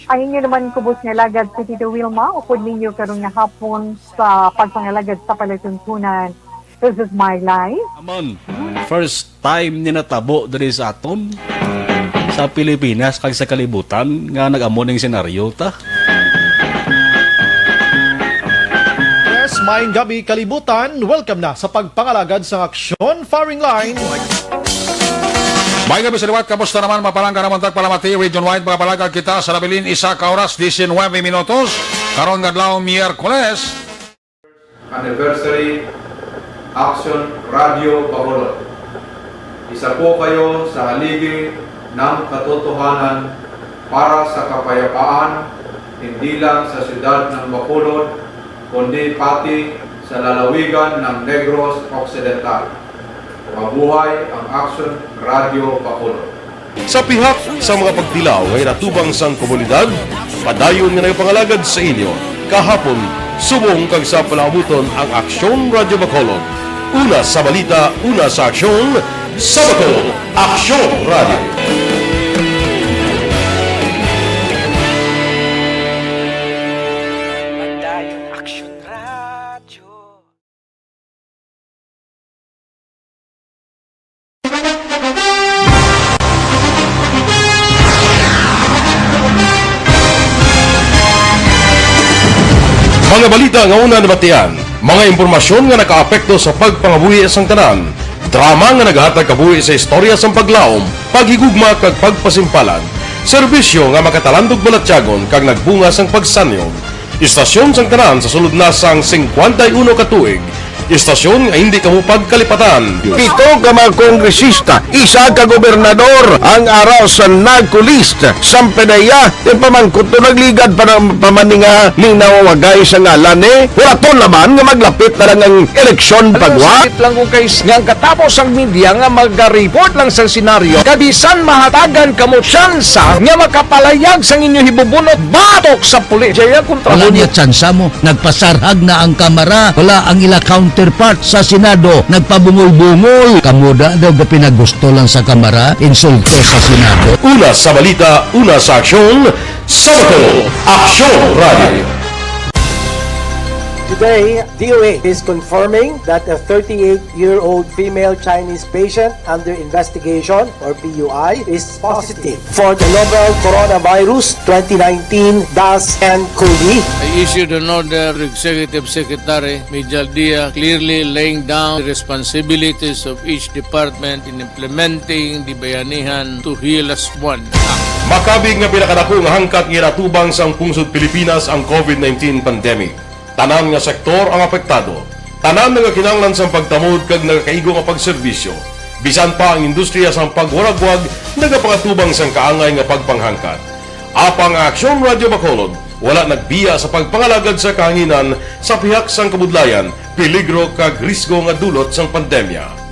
Ang inyo naman kubos nga alagad si Tito Wilma, upod ninyo karon nga hapon sa pagpangalagad sa palatuntunan. This is my life. Amon. First time ni natabo diri sa aton, sa Pilipinas kag sa kalibutan, nga nag-amo ning senaryo ta. Yes, maayong gabi, kalibutan. Welcome na sa pagpangalagad sa Aksyon Firing Line. May gabi sa liwat, kamusta naman? Mapalangga naman tagpalamati, Region Wide, mga palagad kita sa nabilin, isa ka oras, diecinuebe minutos. Karon nga adlaw, Miyerkules. Anniversary Action Radio Bacolod. Isa po kayo sa haligi ng katotohanan para sa kapayapaan, hindi lang sa siyudad ng Bacolod, kundi pati sa lalawigan ng Negros Occidental. Mabuhay ang Action Radio Bacolod. Sa pihak sa mga pagtilaw nga ginatubang sang komunidad, padayon nga nagapangalagad sa inyo kahapon, subong kag sa palaabuton ang Aksyon Radyo Bacolod. Una sa balita, una sa aksyon, sa Bacolod, Aksyon Radyo. Padayon Aksyon Radyo. Mga balita nga una nabatian, mga impormasyon nga nakaapekto sa pagpangabuhi sang tanan, drama nga naghatag kabuhi sa istorya sang paglaom, paghigugma kag pagpasimpalan, serbisyo nga makatalandog balatyagon kag nagbunga sang pagsanyog. Istasyon sang tanan sa sulod na sang singkwenta y uno ka tuig. Istasyon nga hindi kamo pagkalipatan. Pito ka mga kongresista, isa ka gobernador ang ara sa NAGCO list. Sampanaya, yung pamangkot to nagligad pa ng pamaninga ning nawawagay sa ngalan eh. Wala to naman nga maglapit na lang ang eleksyon. Ano, pagwa. Sakit lang kung kay s-, nga ang katapos ang media nga maga-report lang sa senaryo. Kabisan mahatagan kamo tsansa nga makapalayag sang inyo hibubunot batok sa pulis. Jaya kontra. Wala niya tsansa mo. Nagpasarhag na ang Kamara. Wala ang ila counterpart sa Senado. Nagpabungol-bungol. Kamo da daw gapinagusto lang sa Kamara. Insulto sa Senado. Una sa balita, una sa aksyon, sa Bacolod, Aksyon Radio. Today, D O A is confirming that a thirty-eight-year-old female Chinese patient under investigation, or P U I, is positive for the novel coronavirus twenty nineteen dash N COVID. I issued an order to Executive Secretary Mijal Dia, clearly laying down the responsibilities of each department in implementing the Bayanihan to Heal As One Act. Makabig nga pinakadako nga hangkat nga ginatubang sang pungsod Pilipinas ang COVID nineteen pandemic. Tanan nga sektor ang apektado. Tanan nagakinahanglan sang pagtamod kag nagakaigo nga pagserbisyo. Bisan pa ang industriya sang pagwaragwag nagapangatubang sang kaangay nga pagpanghangkat. Apang ang Aksyon Radyo Bacolod wala nagbiya sa pagpangalagad sa kahanginan sa pihak sang kabudlayan, peligro kag risgo nga dulot sang pandemya.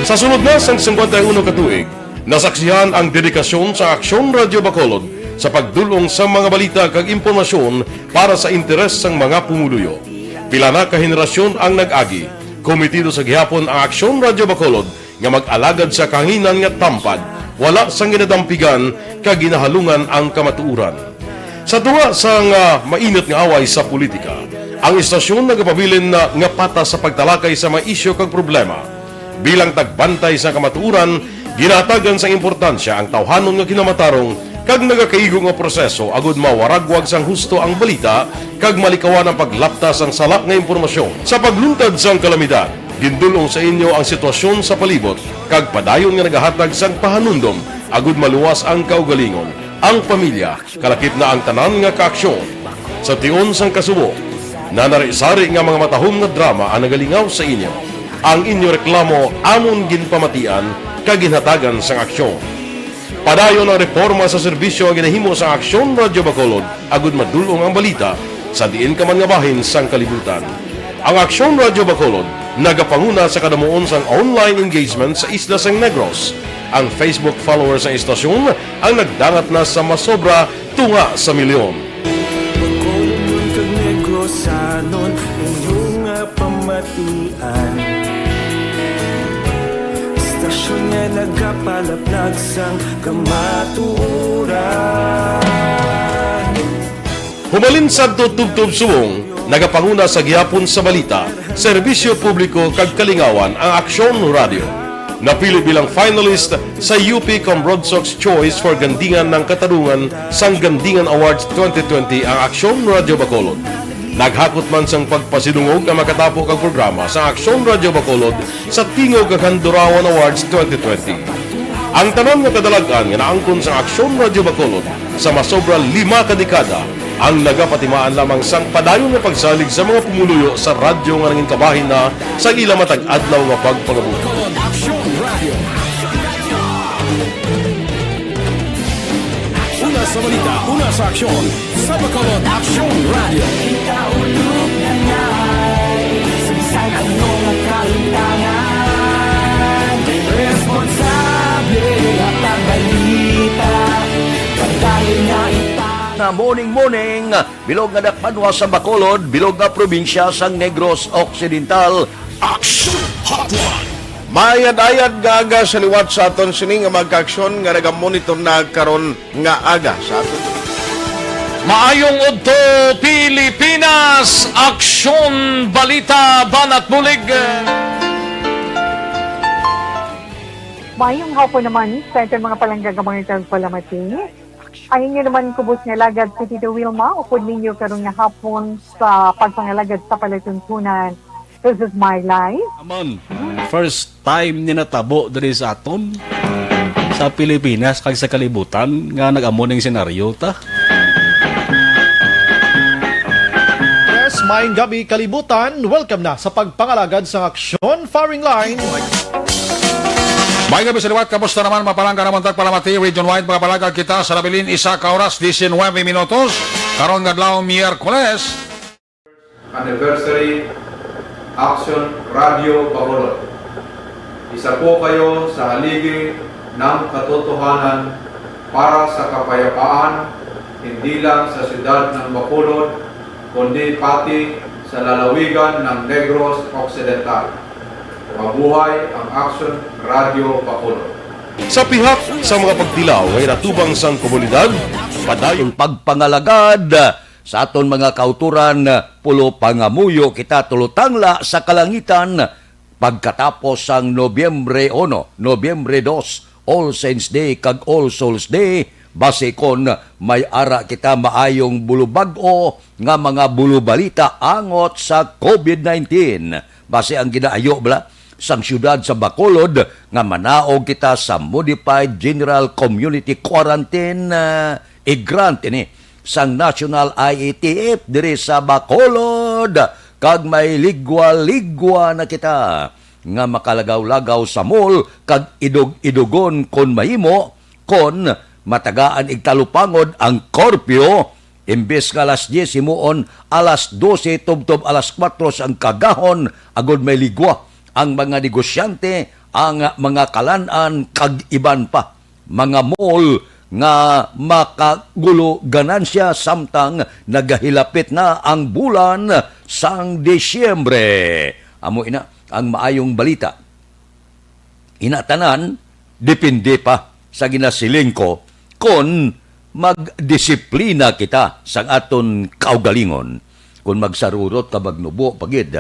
Sa sulod na sang singkwenta y uno ka tuig, nasaksihan ang dedikasyon sa Aksyon Radyo Bacolod sa pagdul-ong sa mga balita kag impormasyon para sa interes sang mga pumuluyo. Pila na ka henerasyon ang nag-agi. Komitido sa gihapon ang Aksyon Radyo Bacolod nga mag-alagad sa kahanginan nga tampad, wala sang ginadampigan kag ginahalungan ang kamatuoran. Sa tunga sang, ah, mainit nga away sa politika, ang istasyon nagapabilin na nga patas sa pagtalakay sa mga isyu kag problema. Bilang tagbantay sa kamatuoran, ginahatagan sang importansya ang tawhanon nga kinamatarong kag nagakaigo nga proseso agud mawaragwag sang husto ang balita kag malikawan ang paglapta sang sala nga impormasyon. Sa pagluntad sang kalamidad, gindul-ong sa inyo ang sitwasyon sa palibot kag padayon nga nagahatag sang pahanumdom agud maluwas ang kaugalingon, ang pamilya, kalakip na ang tanan nga kaaksyon. Sa tion sang kasubo, nanari-sari nga mga matahom nga drama ang nagalingaw sa inyo. Ang inyo reklamo amon ginpamatian kag ginhatagan sang aksyon. Padayon ang reporma sa serbisyo nga ginahimo sa Aksyon Radyo Bacolod agud madul-ong ang balita sa diin ka man nga bahin sang kalibutan. Ang Aksyon Radyo Bacolod nagapanguna sa kadamuon sang online engagement sa isla sang Negros. Ang Facebook followers sang istasyon ang nagdangat na sa masobra tunga sa milyon. Bacolodnon kag Negrosanon, inyo nga pamatian. Istasyon Nga nagapalaplag sang kamatuoran. Humalin sadto tubtob subong, nagapanguna sa gihapon sa balita, serbisyo publiko kag kalingawan ang Aksyon Radio. Napili bilang finalist sa U P Cambronsox Choice for Gandingan ng Katarungan sang Gandingan Awards twenty twenty ang Aksyon Radio Bacolod. Naghakot man sang pagpasidungog ang makatapo kag programa sa Aksyon Radio Bacolod sa Tingog kag Handurawan Awards twenty twenty. Ang tanan nga kadalag-an nga naangkon sa Aksyon Radio Bacolod sa masobra lima ka dekada ang nagapatimaan lamang sang padayon nga pagsalig sa mga pumuluyo sa radyo nga nangin kabahin na sa ila matag adlaw nga pagpangabuhi. Una sa balita, una sa aksyon, sa Bacolod Aksyon Radio. Kita ulog na ngay, saysay ano nga kalimtangan, responsable at ang balita, padayon na ita. Na morning, morning, bilog nga dakpanwa sa Bacolod, bilog nga probinsya sang Negros Occidental. Action Hotline. Maayad-ayad nga aga sa liwat sa aton sini nga mga kaaksyon nga nagamonitor na karon nga aga sa aton. Maayong udto, Pilipinas! Aksyon, balita, banat bulig. Mayong hapon naman sa aton mga palangga nga mga tagpalamati. Ang inyo naman kubos nga alagad si Tito Wilma, upod ninyo karon nga hapon sa pagpangalagad sa palatuntunan. This is my life. Naman, first time ni natabo diri sa aton, sa Pilipinas, kag sa kalibutan, nga nag-amo ning senaryo ta. Yes, maayong gabi, kalibutan. Welcome na sa pagpangalagad sa aksyon, firing line. Maayong gabi sa liwat, kamusta naman, mapalangga naman tagpalamati, region-wide, mga palangga kita sa nabilin, isa ka oras, diecinuebe minutos, karon nga adlaw, Miyerkules. Anniversary, Action Radio Bacolod. Isa po kayo sa haligi ng katotohanan para sa kapayapaan, hindi lang sa siyudad ng Bacolod, kundi pati sa lalawigan ng Negros Occidental. Mabuhay ang Action Radio Bacolod. Sa pihak sa mga pagtilaw nga inatubang sang komunidad, padayon pagpangalagad sa aton mga kautoran, pulo pangamuyo kita tulotangla sa kalangitan pagkatapos sang Nobyembre uno, Nobyembre dos, All Saints Day kag All Souls Day, basi kon may ara kita maayong bulubag-o nga mga bulubalita angot sa covid nineteen. Basi ang ginaayo bala sang siyudad sa Bacolod nga manaog kita sa Modified General Community Quarantine, ah, i-grant ini sang National I A T F diri sa Bacolod, kag may ligwa-ligwa na kita nga makalagaw-lagaw sa mall kag idog-idogon kon mahimo, kon matagaan igtalupangod ang curfew, imbes nga alas diyes himuon alas dose tubtob alas kuwatro sang kagahon, agod may ligwa ang mga negosyante, ang mga kalan-an, kag iban pa. Mga mall nga makagulo ganansya samtang nagahilapit na ang bulan sang Disyembre. Amo ina ang maayong balita. Ina tanan, depende pa sa ginasiling ko kon magdisiplina kita sang aton kaugalingon. Kon magsarurot ka, magnubo pa gid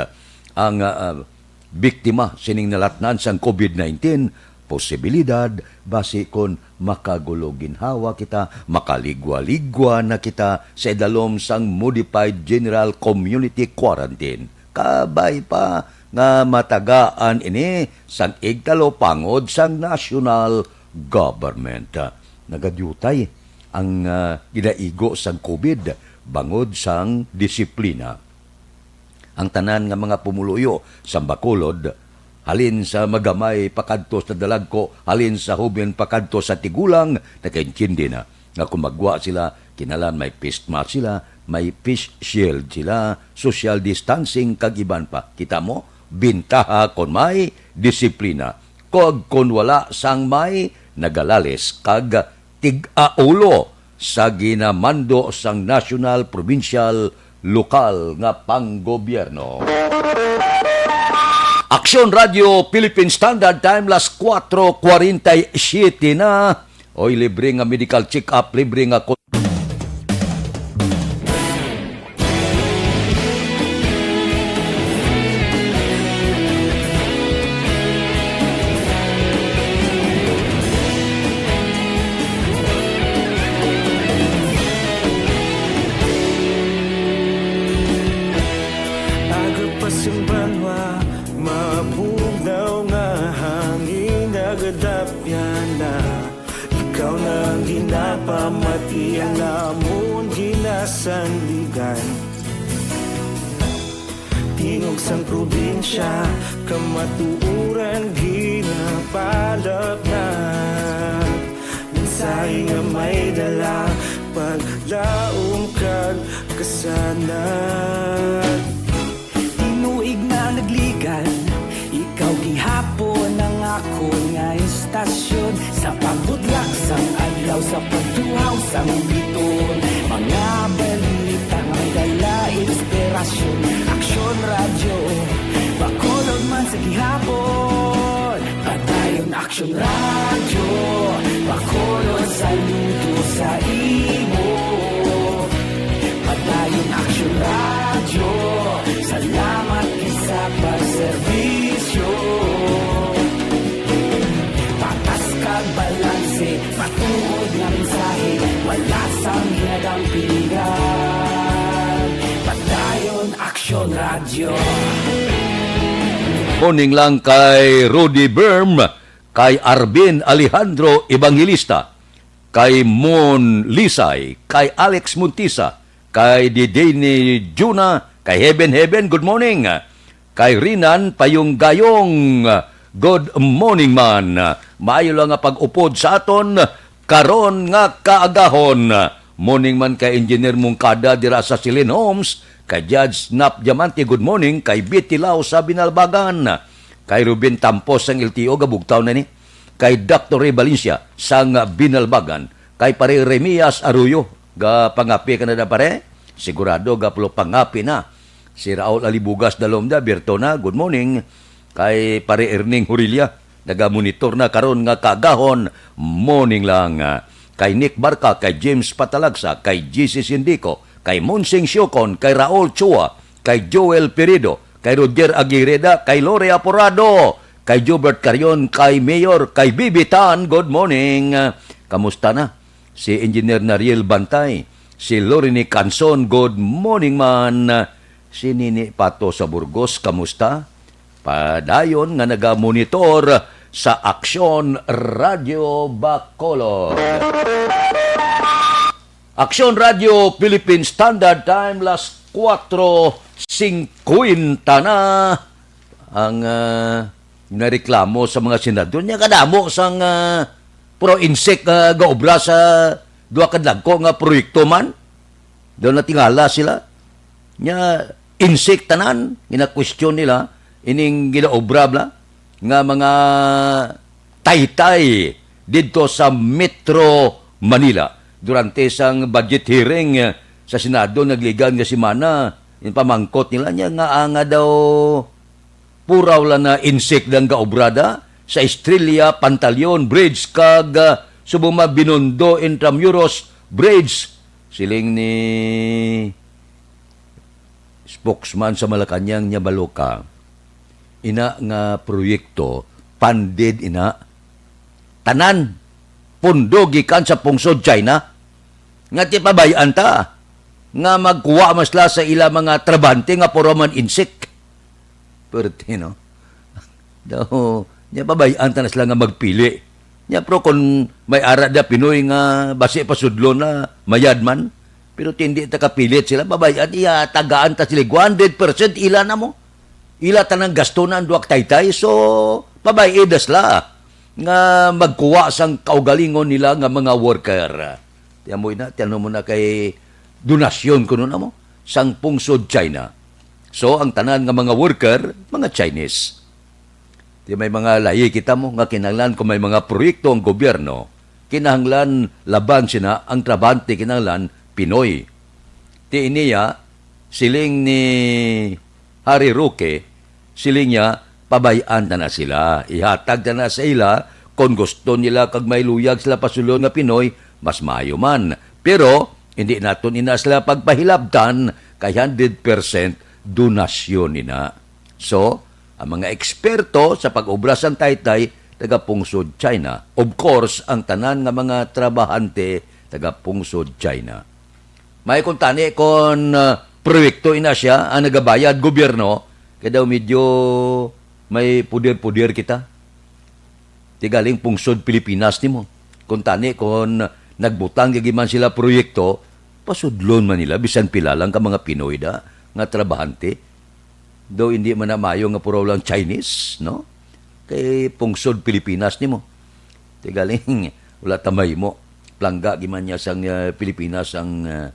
ang, ah, biktima sining nalatnan sang covid nineteen, posibilidad basi kon makagulo ginhawa kita, makaligwa-ligwa na kita sa idalom sang Modified General Community Quarantine. Kabay pa nga matagaan ini sang igtalupangod sang national government. Nagadyutay ang, ah, ginaigo sang covid bangod sang disiplina. Ang tanan nga mga pumuluyo sa Bacolod, halin sa magamay pakadto sa dalagko, halin sa hoben pakadto sa tigulang, nakaintindi na nga kung maggwa sila, kinahanglan may face mask sila, may face shield sila, social distancing, kag iban pa. Kita mo, bintaha kon may disiplina, kag kon wala, sang may nagalalis kag tig-aulo sa ginamando sang nasyonal, probinsyal, lokal nga panggobyerno. Aksyon Radio Philippine Standard Time, las kuwatro kwarenta y siyete na. Oy, libre nga medical check-up, libre nga kon- Aga pa sing banwa, mabugnaw nga hangin nagadapyan na. Ikaw na ang ginapamati, ang amon ginasandigan. Tingog sang probinsya, kamatuoran ginapalapnag. Mensahe nga may dala, paglaom kag kasanag. Tinuig na nagligan, ikaw gihapon ang akon nga istasyon. Sa pagbudlak sang adlaw, sa pagtuhaw sang biton, mga balita nga may dala inspirasyon. Aksyon Radyo, Bacolod man sa gihapon. Padayon Aksyon Radyo, Bacolod, saludo sa imo. Padayon Aksyon Radyo, salamat gid sa pagserbisyo. Patas kag balanse, matuod nga mensahe, wala sang ginadampingan. Padayon Aksyon Radyo. Morning lang kay Rudy Berm, kay Arvin Alejandro Evangelista, kay Mon Lisay, kay Alex Montisa, kay Didini Juna, kay Heaven Heaven, good morning. Kay Rinan Payong Gayong, good morning man. Maayo lang nga pag-upod sa aton karon nga kaagahon. Morning man kay Engineer Mungkada dira sa Silin Homes, kay Judge Nap Diamante, good morning, kay Betty Lau sa Binalbagan, kay Ruben Tampos sang L T O, gabugtaw na ni, kay Doctor Ray Valencia sang Binalbagan, kay Pare Remias Arroyo, ga pangapi ka na da, pare? Sigurado ga pulo pangapi na. Si Raul Alibugas Dalom da, Bertona, good morning. Kay Pare Erning Hurilla, nagamonitor na karon nga kaagahon, morning lang. Kay Nick Barca, kay James Patalagsa, kay G C Sindico, kay Monsing Siocon, kay Raul Chua, kay Joel Pirido, kay Roger Aguirre da, kay Lore Aporado, kay Jobert Carion, kay Mayor, kay Bibi Tan, good morning. Kamusta na? Si Engineer Nariel Bantay, si Lorene Canson, good morning man. Si Nini Pato sa Burgos, kamusta? Padayon nga nagamonitor sa Aksyon Radyo Bacolod. Aksyon Radyo Philippine Standard Time, las kuwatro singkwenta na. Ang, ah, nareklamo sa mga senador niya, kadamo sang, ah, pro insect nga gaobra sa duha ka dagko nga proyekto man. Daw natingala sila. Nya, insect tanan, ginakwestiyon nila, ining ginaobra bla, nga mga taytay didto sa Metro Manila. Durante sang budget hearing, eh, sa Senado nagligan nga semana, yung pamangkot nila niya nga anga daw puraw lang na insect ang gaobrada sa Estrella Pantaleon Bridge kag, ah, subong man Binondo Intramuros Bridge. Siling ni spokesman sa Malacañang niya, Baloca, ina nga proyekto, funded ina. Tanan, pondo gikan sa pungsod China. Nga ti pabay-an ta nga magkuha man sila sa ila mga trabahante nga puro man insik. Perte, no? Daw, nya pabay-an ta na sila nga magpili. Nya, pero kung may ara da Pinoy nga basi pasudlo na, mayad man, pero tindi ta kapilit sila, pabay-an, iya, tagaan ta sila, one hundred percent ila na mo. Ila tanang gasto na ang duwak taytay, so, pabay-i da sila nga magkuha sang kaugalingon nila nga mga worker. Tiyan mo ina, tiyan mo na kay donasyon kuno na mo, sang pungsod China. So, ang tanan nga mga worker, mga Chinese. Di may mga lahi kita mo nga kinahanglan kung may mga proyekto ang gobyerno, kinahanglan laban sina ang trabahante kinahanglan Pinoy. Ti iniya, siling ni Harry Roque, siling niya, pabay-an ta na sila. Ihatag ta na sa ila, kon gusto nila kag may luyag sila pasulod nga Pinoy, mas maayo man. Pero, hindi naton ina sila pagpahilabtan, kay hundred percent donasyon ina. So, ang mga eksperto sa pag-obra sang taytay, taga-pungsod China. Of course, ang tanan nga mga trabahante, taga-pungsod China. May kuntani kon, ah, proyekto ina siya ang nagabayad gobyerno, kay daw medyo may puder-puder kita. Ti galing pungsod Pilipinas nimo. Kuntani kon nagbutang gid man sila proyekto, pasudlon man nila bisan pila lang ka mga Pinoy da nga trabahante. Daw hindi man na maayo nga puro lang Chinese, no? Kay pungsod Pilipinas nimo. Ti galing, wala ta mahimo. Plangga gid man niya sang, ah, Pilipinas ang, ah,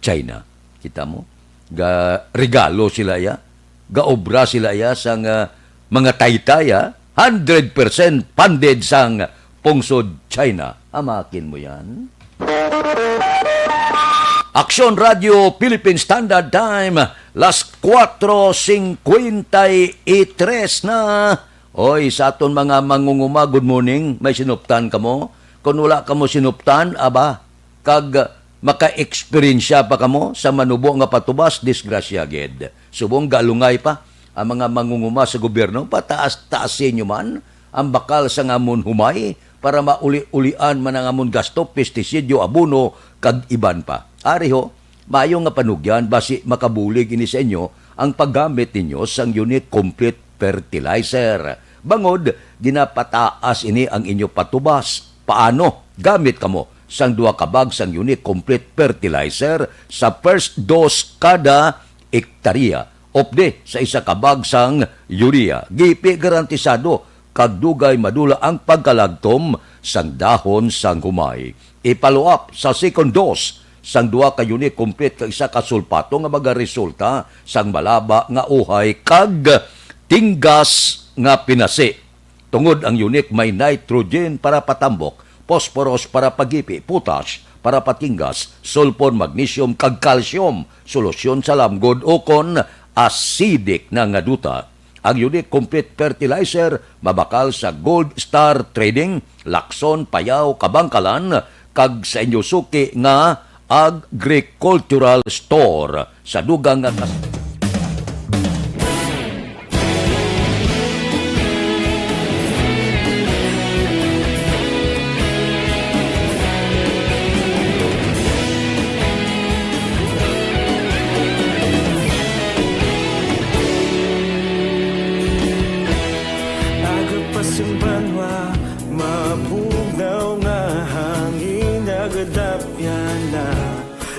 China. Kita mo? Ga regalo sila iya. Ga obra sila iya sang, ah, mga taytay, ah. Hundred percent funded sang pungsod China. Amakin mo yan. Aksyon Radio Philippine Standard Time, las cuatro cincuenta y tres na. Oy, sa aton mga mangunguma, good morning. May sinuptan kamo? Kon wala kamo sinuptan, aba, kag maka-eksperyensya pa kamo sa manubo nga patubas, disgrasya gid. Subong galungay pa ang mga mangunguma sa gobyerno, pataas-taas ninyo man ang bakal sang amon humay para mauli-ulian man ang amon gasto, pestisidyo, abono, kag iban pa. Ari ho, maayo nga panugyan, basi makabulig ini sa inyo ang paggamit ninyo sang Unique Complete Fertilizer. Bangod, ginapataas ini ang inyo patubas. Paano? Gamit kamo sang duha ka bag sang Unique Complete Fertilizer sa first dose kada ektarya, updi sa isa ka bag sang urea. Gipi garantisado kag dugay madula ang pagkalagtom sang dahon sang humay. I-follow up sa second dose sang duha ka Unique Complete kag isa ka sulpato nga magaresulta sang malaba nga uhay kag tinggas nga pinasi. Tungod ang Unique may nitrogen para patambok, phosphorus para pagipi, potash para patinggas, sulfur, magnesium, kag calcium, solusyon sa lamgod ukon acidic na nga duta. Ang Unique Complete Fertilizer mabakal sa Gold Star Trading, Lacson, Payao, Kabangkalan, kag sa inyo suki nga agricultural store sa dugang nga kas- Aga pa sing banwa, mabugnaw nga hangin, nagadapyan na.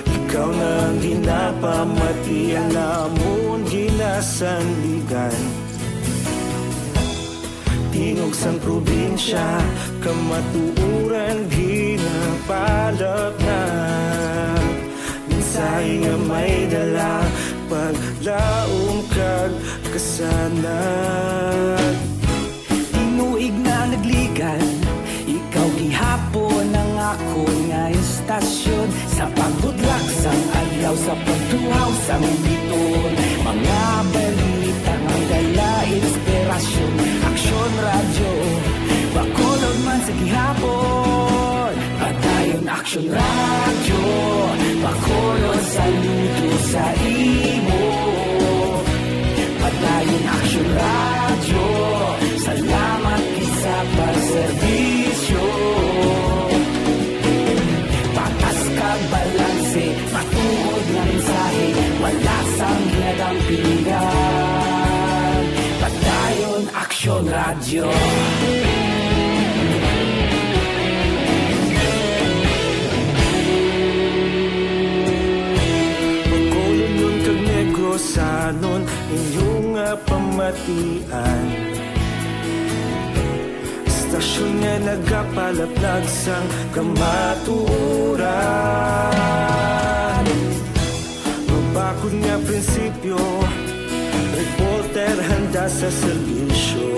Ikaw na ang ginapamati, ang amon ginasandigan. Tingog sang probinsya, kamatuoran ginapalapnag. Mensahe nga may dala, paglaom kag kasanag. Tinuig na nagligan, ikaw gihapon ang akon nga istasyon. Sa pagbudlak sang adlaw, sa pagtuhaw sang biton, mga balita nga dala inspirasyon. Aksyon Radyo, Bacolod man sa gihapon. Padayon Aksyon Radyo, Bacolod, saludo sa imo. Padayon Aksyon Radyo, salamat gid sa pagserbisyo. Patas kag balanse, matuod nga mensahe, wala sang ginadampingan. Padayon Aksyon Radyo. Bacolodnon kag Negrosanon, inyo nga pamatian. Istasyon nga nagapalaplag sang kamatuoran. Mabakod nga prinsipyo, reporter handa sa serbisyo.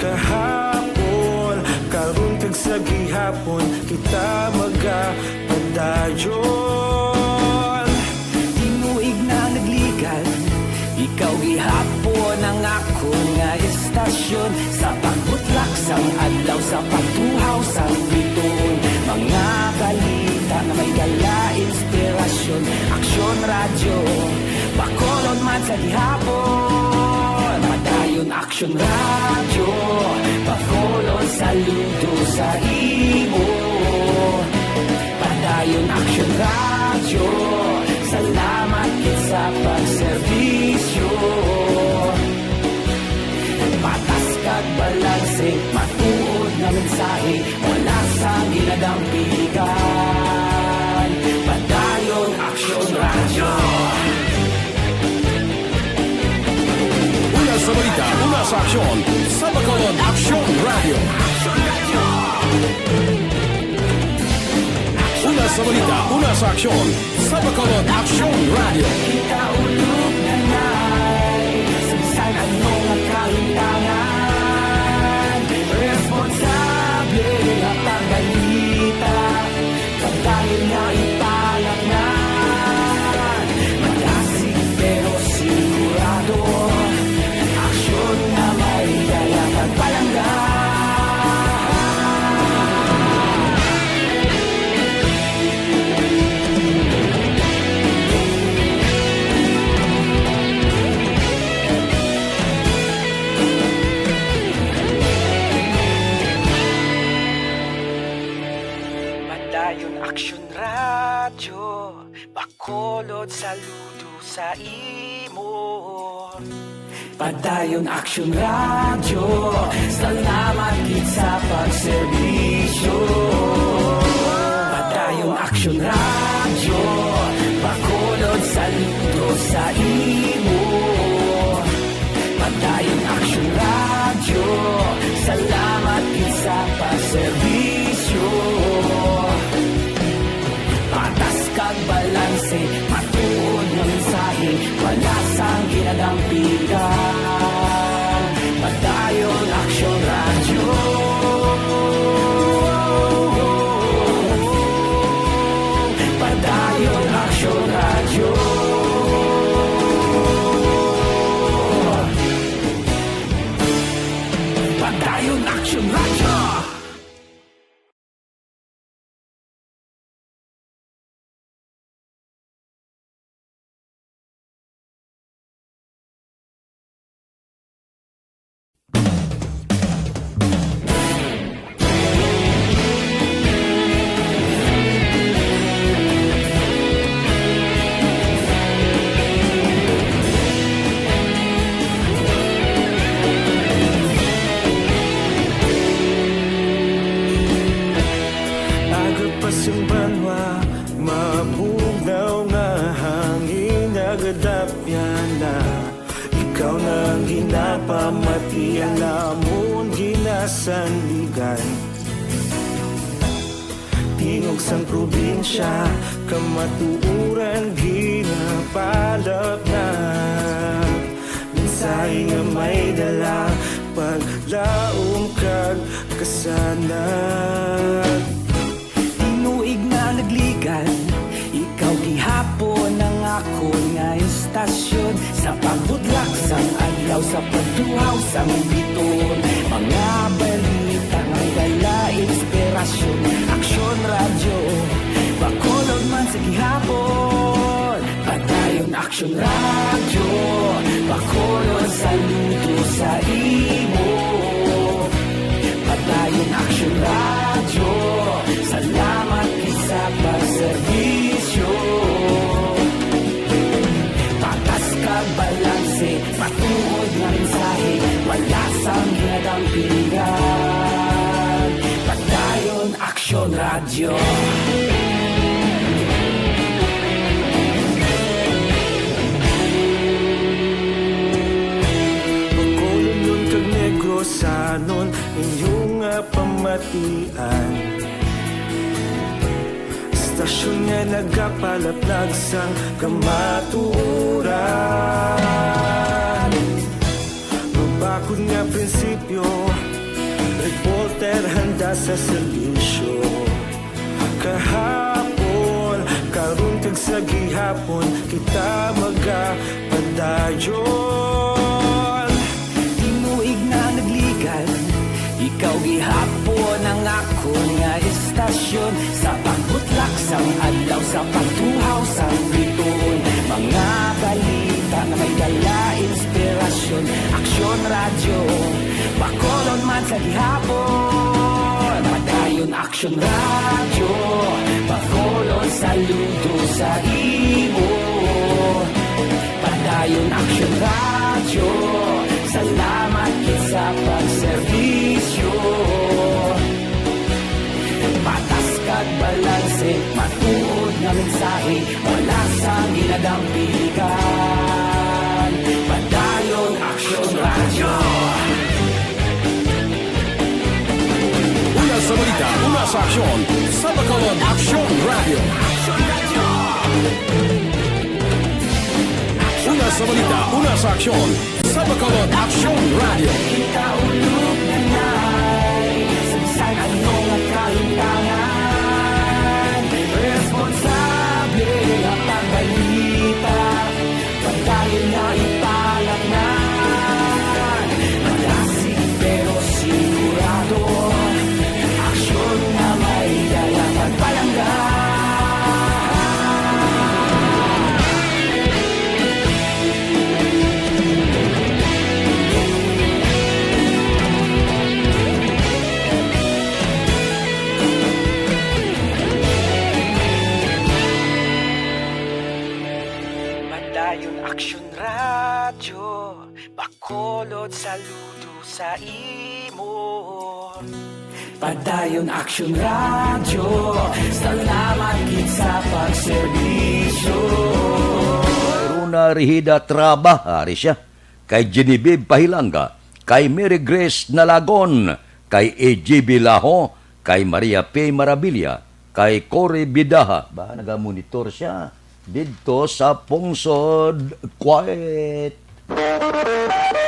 Kahapon, karon kag sa gihapon, kita magapadayon. Tinuig na nagligan, ikaw gihapon ang akon nga Sa pagbutlak sang adlaw, sa pagtuhaw sang bituon, mga balita nga may dala inspirasyon. Aksyon Radyo, Bacolod man sa gihapon. Padayon Aksyon Radyo, Bacolod saludo sa imo. Padayon Aksyon Radyo, salamat gid sa pagserbisyo. Patas kag balanse, matuod nga mensahe, wala sang ginadampigan. Padayon Aksyon Radyo. Una sa balita, una sa aksyon, sa Bacolod Aksyon Radyo. Una sa balita, una sa aksyon, sa Bacolod Aksyon Radyo. Kita ulog na nay, sa bisan ano nga kahintangan, responsable nga pagbalita, padayon nga ipangatnan, madasig pero sigurado, aksyon nga may dala kag palangga. Padayon Aksyon Radyo, Bacolod saludo sa imo. Padayon Aksyon Radyo, salamat gid sa pagserbisyo. Padayon Aksyon Radyo, Bacolod saludo sa imo. Padayon Aksyon Radyo, salamat gid sa pagserbisyo. Patas kag balanse, matuod nga mensahe, wala sang ginadampigan. Padayon Aksyon Radyo. Padayon Aksyon Radyo. Padayon Aksyon Radyo. Aga pa sing banwa, mabugnaw nga hangin nagadapyan na. Ikaw na ang ginapamatian namon ginasandigan. Tingog sang probinsya, kamatuoran ginapalapnag. Mensahe nga may dala, paglaom kag kasanag. Tinuig nga nagligan, ikaw gihapon ang akon nga istasyon. Sa pagbudlak sang adlaw, sa pagtuhaw sang bituon, mga balita nga dala inspirasyon. Aksyon Radyo, Bacolod man sa gihapon. Padayon Aksyon Radyo, Bacolod saludo sa imo. Padayon Aksyon Radyo, salamat gid sa pagserbisyo. Patas kag balanse, matuod nga mensahe, wala sang ginadampigan. Padayon Aksyon Radyo. Bacolodnon kag Negrosanon, inyo nga pamatian. Istasyon nga nagapalaplag sang kamatuoran. Mabakod nga prinsipyo, reporter handa sa serbisyo. Kahapon, karon kag sa gihapon, kita magapadayon. Tinuig nga nagli- Ikaw gihapon ang akon nga istasyon, sa pagbutlak sang adlaw, sa pagtuhaw sang bituon, mga balita nga may dala inspirasyon. Aksyon Radyo, Bacolod man sa gihapon. Padayon Aksyon Radyo, Bacolod, saludo sa imo. Padayon Aksyon Radyo, salamat gid sa pagserbisyo. Patas kag balanse, matuod nga mensahe, wala sang ginadang piligan. Padayon Aksyon Radyo. Una sa balita, una sa aksyon, sa Bacolod Aksyon Radyo. Una sa balita, una sa aksyon, sa Bacolod Aksyon Radyo. Kita ulog na nay, sa bisan ano nga kahimtangan, responsable nga pagbalita. Padayon na ipalatnan, madasig pero sigurado, aksyon nga may dala pagpalangga. Padayon Aksyon Radyo, Bacolod, saludo sa imo. Padayon Aksyon Radyo, salamat gid sa pagserbisyo. Rona Rehida Traba, ari siya. Kay Genevieve Pahilanga, kay Mary Grace Nalagon, kay A G B Laho, kay Maria P Marabilia, kay Cory Bidaha. Ba, nagamonitor siya didto sa Pungsod. Quiet.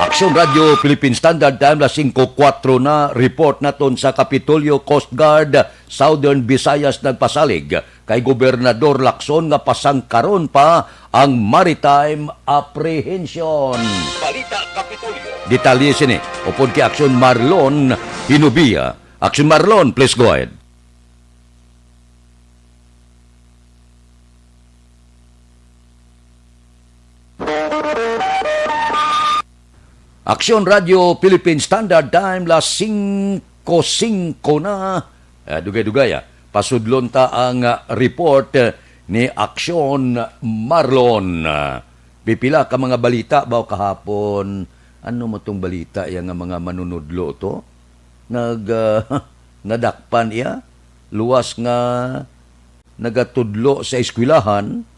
Aksyon Radyo Philippine Standard Time, las singko kuwatro na. Report naton sa Kapitolyo, Coast Guard, Southern Visayas nagpasalig kay Gobernador Lacson nga pasangkaron pa ang maritime apprehension. Balita Kapitolyo. Detalye sini upod kay Aksyon Marlon Hinubia. Aksyon Marlon, please go ahead. Aksyon Radyo Philippine Standard Time, las singko singko na. Ah, dugay-dugay, ah. Pasudlon ta ang, ah, report, eh, ni Aksyon Marlon. Ah, pipila ka mga balita ba kahapon? Ano mo tong balita ya nga mga manunudlo to? Nag, ah, nadakpan iya? Luwas nga nagatudlo sa eskwelahan,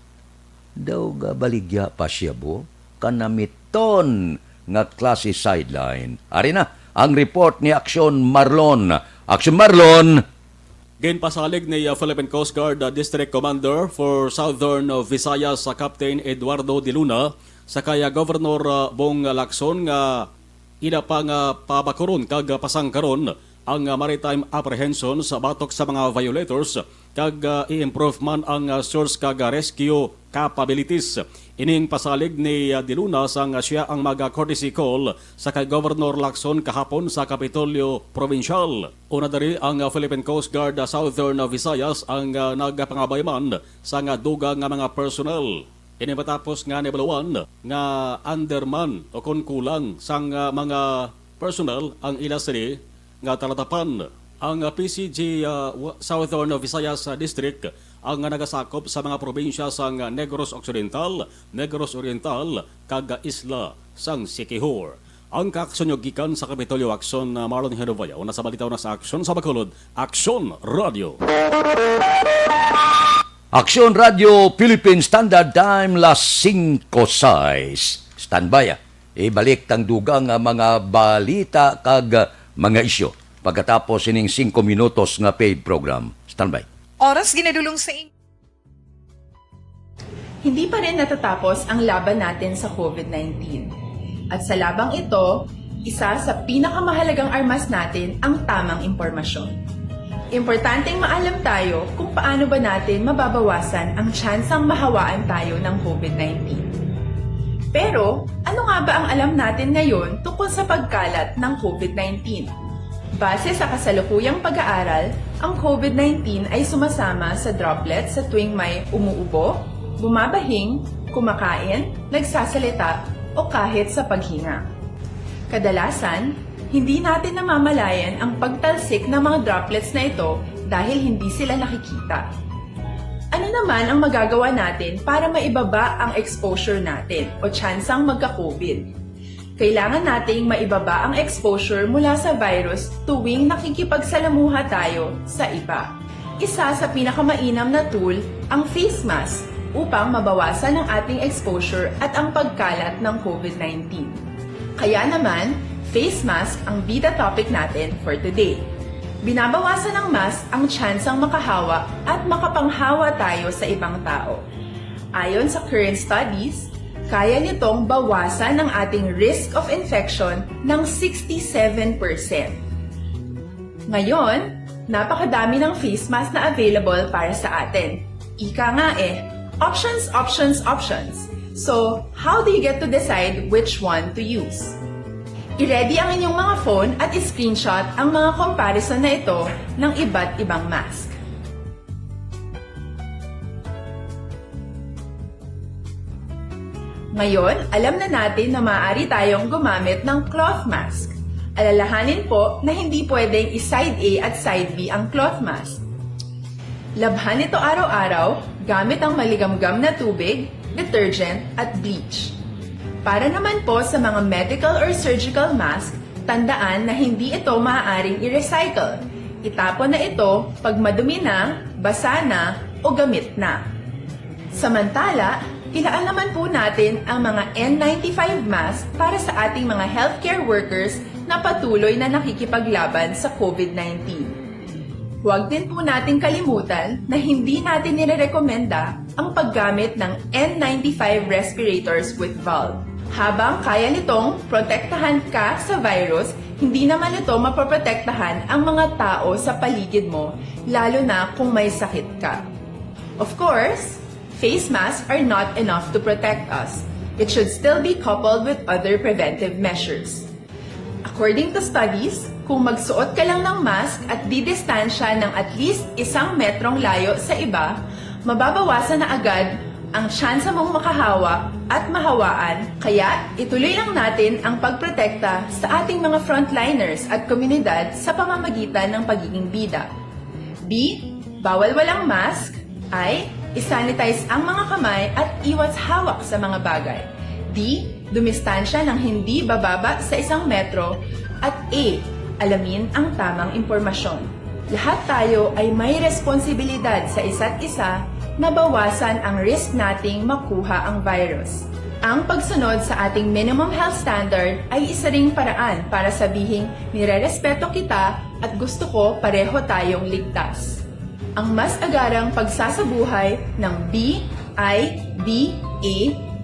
daw gabaligya pa siya, bo, kanamiton nga klase sideline. Ari na ang report ni Aksyon Marlon. Aksyon Marlon! Ginpasalig ni, uh, Philippine Coast Guard, uh, District Commander for Southern, uh, Visayas, uh, Captain Eduardo De Luna, sa kay, uh, Governor, uh, Bong Lacson nga ina pa nga pabakuron kag pasangkaron ang, ah, maritime apprehensions batok sa mga violators kag, ah, i-improve man ang, ah, search kag, ah, rescue capabilities. Ining pasalig ni, ah, De Luna sang siya ang mag-courtesy call sa kay Governor Lacson kahapon sa Kapitolyo Provincial. Una diri ang, ah, Philippine Coast Guard, ah, Southern Visayas ang, ah, nagapangabay man sang dugang nga mga personnel. Ini matapos nga nahibaluan nga under man o kon kulang sang, ah, mga personnel ang ila sini nga talatapan. Ang, ah, P C G, ah, wa-, Southern Visayas, ah, District ang, ah, nagasakop sa mga probinsya sang, ah, Negros Occidental, Negros Oriental, kag, ah, Isla sang Siquijor. Ang kaaksyon nyo gikan sa Kapitolyo Aksyon, ah, Marlon Hinubia. Una sa balita, una sa aksyon sa Bacolod, Aksyon Radio. Aksyon Radio Philippine Standard Time, las singko sais. Standby, ah. Ibalik tang dugang nga mga balita kag, ah, mga isyu pagkatapos sining singko minutos nga paid program. Standby. Oras ginadulong sa inyo. Hindi pa rin natatapos ang laban natin sa covid nineteen. At sa labang ito, isa sa pinakamahalagang armas natin ang tamang impormasyon. Importanteng maalam tayo kung paano ba natin mababawasan ang tsansang mahawaan tayo ng covid nineteen. Pero, ano nga ba ang alam natin ngayon tungkol sa pagkalat ng covid nineteen? Base sa kasalukuyang pag-aaral, ang COVID nineteen ay sumasama sa droplets sa tuwing may umuubo, bumabahing, kumakain, nagsasalita, o kahit sa paghinga. Kadalasan, hindi natin namamalayan ang pagtalsik ng mga droplets na ito dahil hindi sila nakikita. Ano naman ang magagawa natin para maibaba ang exposure natin o tsansang magka-COVID? Kailangan nating maibaba ang exposure mula sa virus tuwing nakikipagsalamuha tayo sa iba. Isa sa pinakamainam na tool ang face mask upang mabawasan ang ating exposure at ang pagkalat ng COVID nineteen. Kaya naman, face mask ang bida topic natin for today. Binabawasan ng mask ang tsansang makahawa at makapanghawa tayo sa ibang tao. Ayon sa current studies, kaya nitong bawasan ang ating risk of infection ng sixty-seven percent. Ngayon, napakadami ng face mask na available para sa atin. Ika nga eh, options, options, options. So, how do you get to decide which one to use? I-ready ang inyong mga phone at i-screenshot ang mga comparison na ito ng iba't ibang mask. Ngayon, alam na natin na maaari tayong gumamit ng cloth mask. Alalahanin po na hindi pwedeng i-side A at side B ang cloth mask. Labhan ito araw-araw gamit ang maligamgam na tubig, detergent, at bleach. Para naman po sa mga medical or surgical mask, tandaan na hindi ito maaaring i-recycle. Itapon na ito pag madumi na, basa na, o gamit na. Samantala, ilaan naman po natin ang mga N ninety-five mask para sa ating mga healthcare workers na patuloy na nakikipaglaban sa COVID nineteen. Huwag din po nating kalimutan na hindi natin nirerekomenda ang paggamit ng N ninety-five respirators with valve. Habang kaya nitong protektahan ka sa virus, hindi naman ito mapoprotektahan ang mga tao sa paligid mo, lalo na kung may sakit ka. Of course, face masks are not enough to protect us. It should still be coupled with other preventive measures. According to studies, kung magsuot ka lang ng mask at didistansya ng at least isang metrong layo sa iba, mababawasan na agad ang tsansa mong makahawa at mahawaan, kaya ituloy lang natin ang pagprotekta sa ating mga frontliners at komunidad sa pamamagitan ng pagiging bida. B, bawal walang mask. I, i-sanitize ang mga kamay at iwas hawak sa mga bagay. D, dumistansya ng hindi bababa sa isang metro. At E, alamin ang tamang impormasyon. Lahat tayo ay may responsibilidad sa isa't isa na bawasan ang risk nating makuha ang virus. Ang pagsunod sa ating minimum health standard ay isa ring paraan para sabihing nirerespeto kita at gusto ko pareho tayong ligtas. Ang mas agarang pagsasabuhay ng B I D A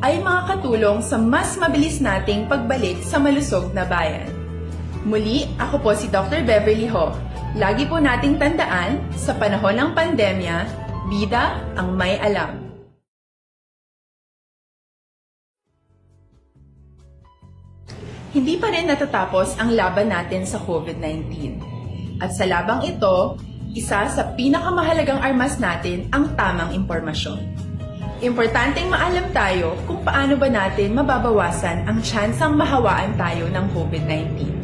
ay makakatulong sa mas mabilis nating pagbalik sa malusog na bayan. Muli, ako po si Doctor Beverly Ho. Lagi po nating tandaan, sa panahon ng pandemya, bida ang may alam. Hindi pa rin natatapos ang laban natin sa COVID nineteen. At sa labang ito, isa sa pinakamahalagang armas natin ang tamang impormasyon. Importanteng maalam tayo kung paano ba natin mababawasan ang tsansang mahawaan tayo ng COVID nineteen.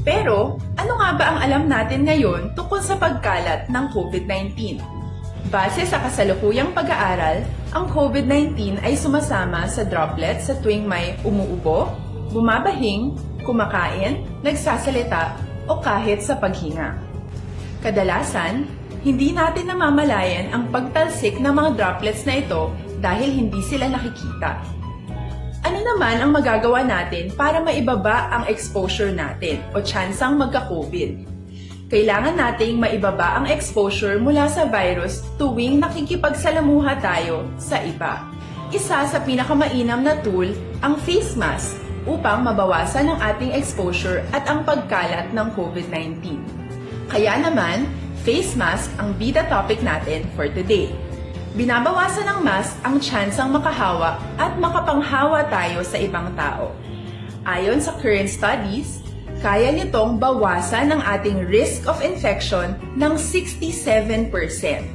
Pero, ano nga ba ang alam natin ngayon tungkol sa pagkalat ng COVID nineteen? Base sa kasalukuyang pag-aaral, ang COVID nineteen ay sumasama sa droplets sa tuwing may umuubo, bumabahing, kumakain, nagsasalita, o kahit sa paghinga. Kadalasan, hindi natin namamalayan ang pagtalsik ng mga droplets na ito dahil hindi sila nakikita. Ano naman ang magagawa natin para maibaba ang exposure natin o tsansang magka-COVID? Kailangan nating maibaba ang exposure mula sa virus tuwing nakikipagsalamuha tayo sa iba. Isa sa pinakamainam na tool ang face mask upang mabawasan ang ating exposure at ang pagkalat ng COVID nineteen. Kaya naman, face mask ang bida topic natin for today. Binabawasan ng mask ang tsansang makahawa at makapanghawa tayo sa ibang tao. Ayon sa current studies, Kaya nitong bawasan ang ating risk of infection ng sixty-seven percent.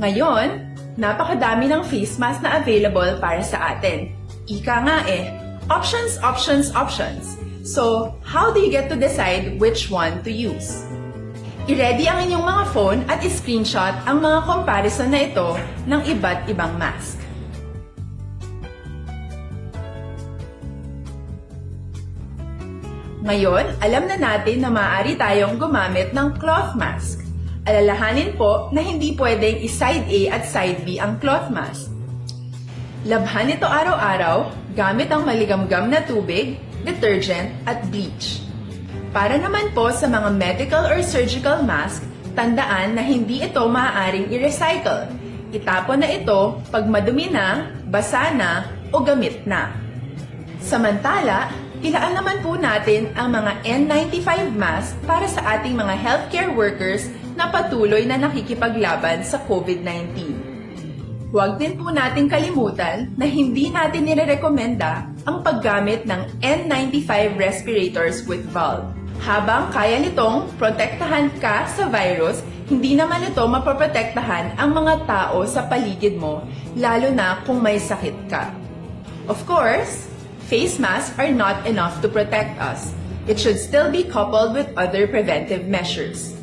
Ngayon, napakadami ng face mask na available para sa atin. Ika nga eh, options, options, options. So, how do you get to decide which one to use? I-ready ang inyong mga phone at i-screenshot ang mga comparison na ito ng iba't ibang mask. Ngayon, alam na natin na maaari tayong gumamit ng cloth mask. Alalahanin po na hindi pwedeng i-side A at side B ang cloth mask. Labhan ito araw-araw gamit ang maligamgam na tubig, detergent, at bleach. Para naman po sa mga medical or surgical mask, tandaan na hindi ito maaaring i-recycle. Itapon na ito pag madumi na, basa na, o gamit na. Samantala, ilaan naman po natin ang mga N ninety-five mask para sa ating mga healthcare workers na patuloy na nakikipaglaban sa COVID nineteen. Huwag din po nating kalimutan na hindi natin nirerekomenda ang paggamit ng N ninety-five respirators with valve. Habang kaya nitong protektahan ka sa virus, hindi naman ito mapoprotektahan ang mga tao sa paligid mo, lalo na kung may sakit ka. Of course, face masks are not enough to protect us. It should still be coupled with other preventive measures.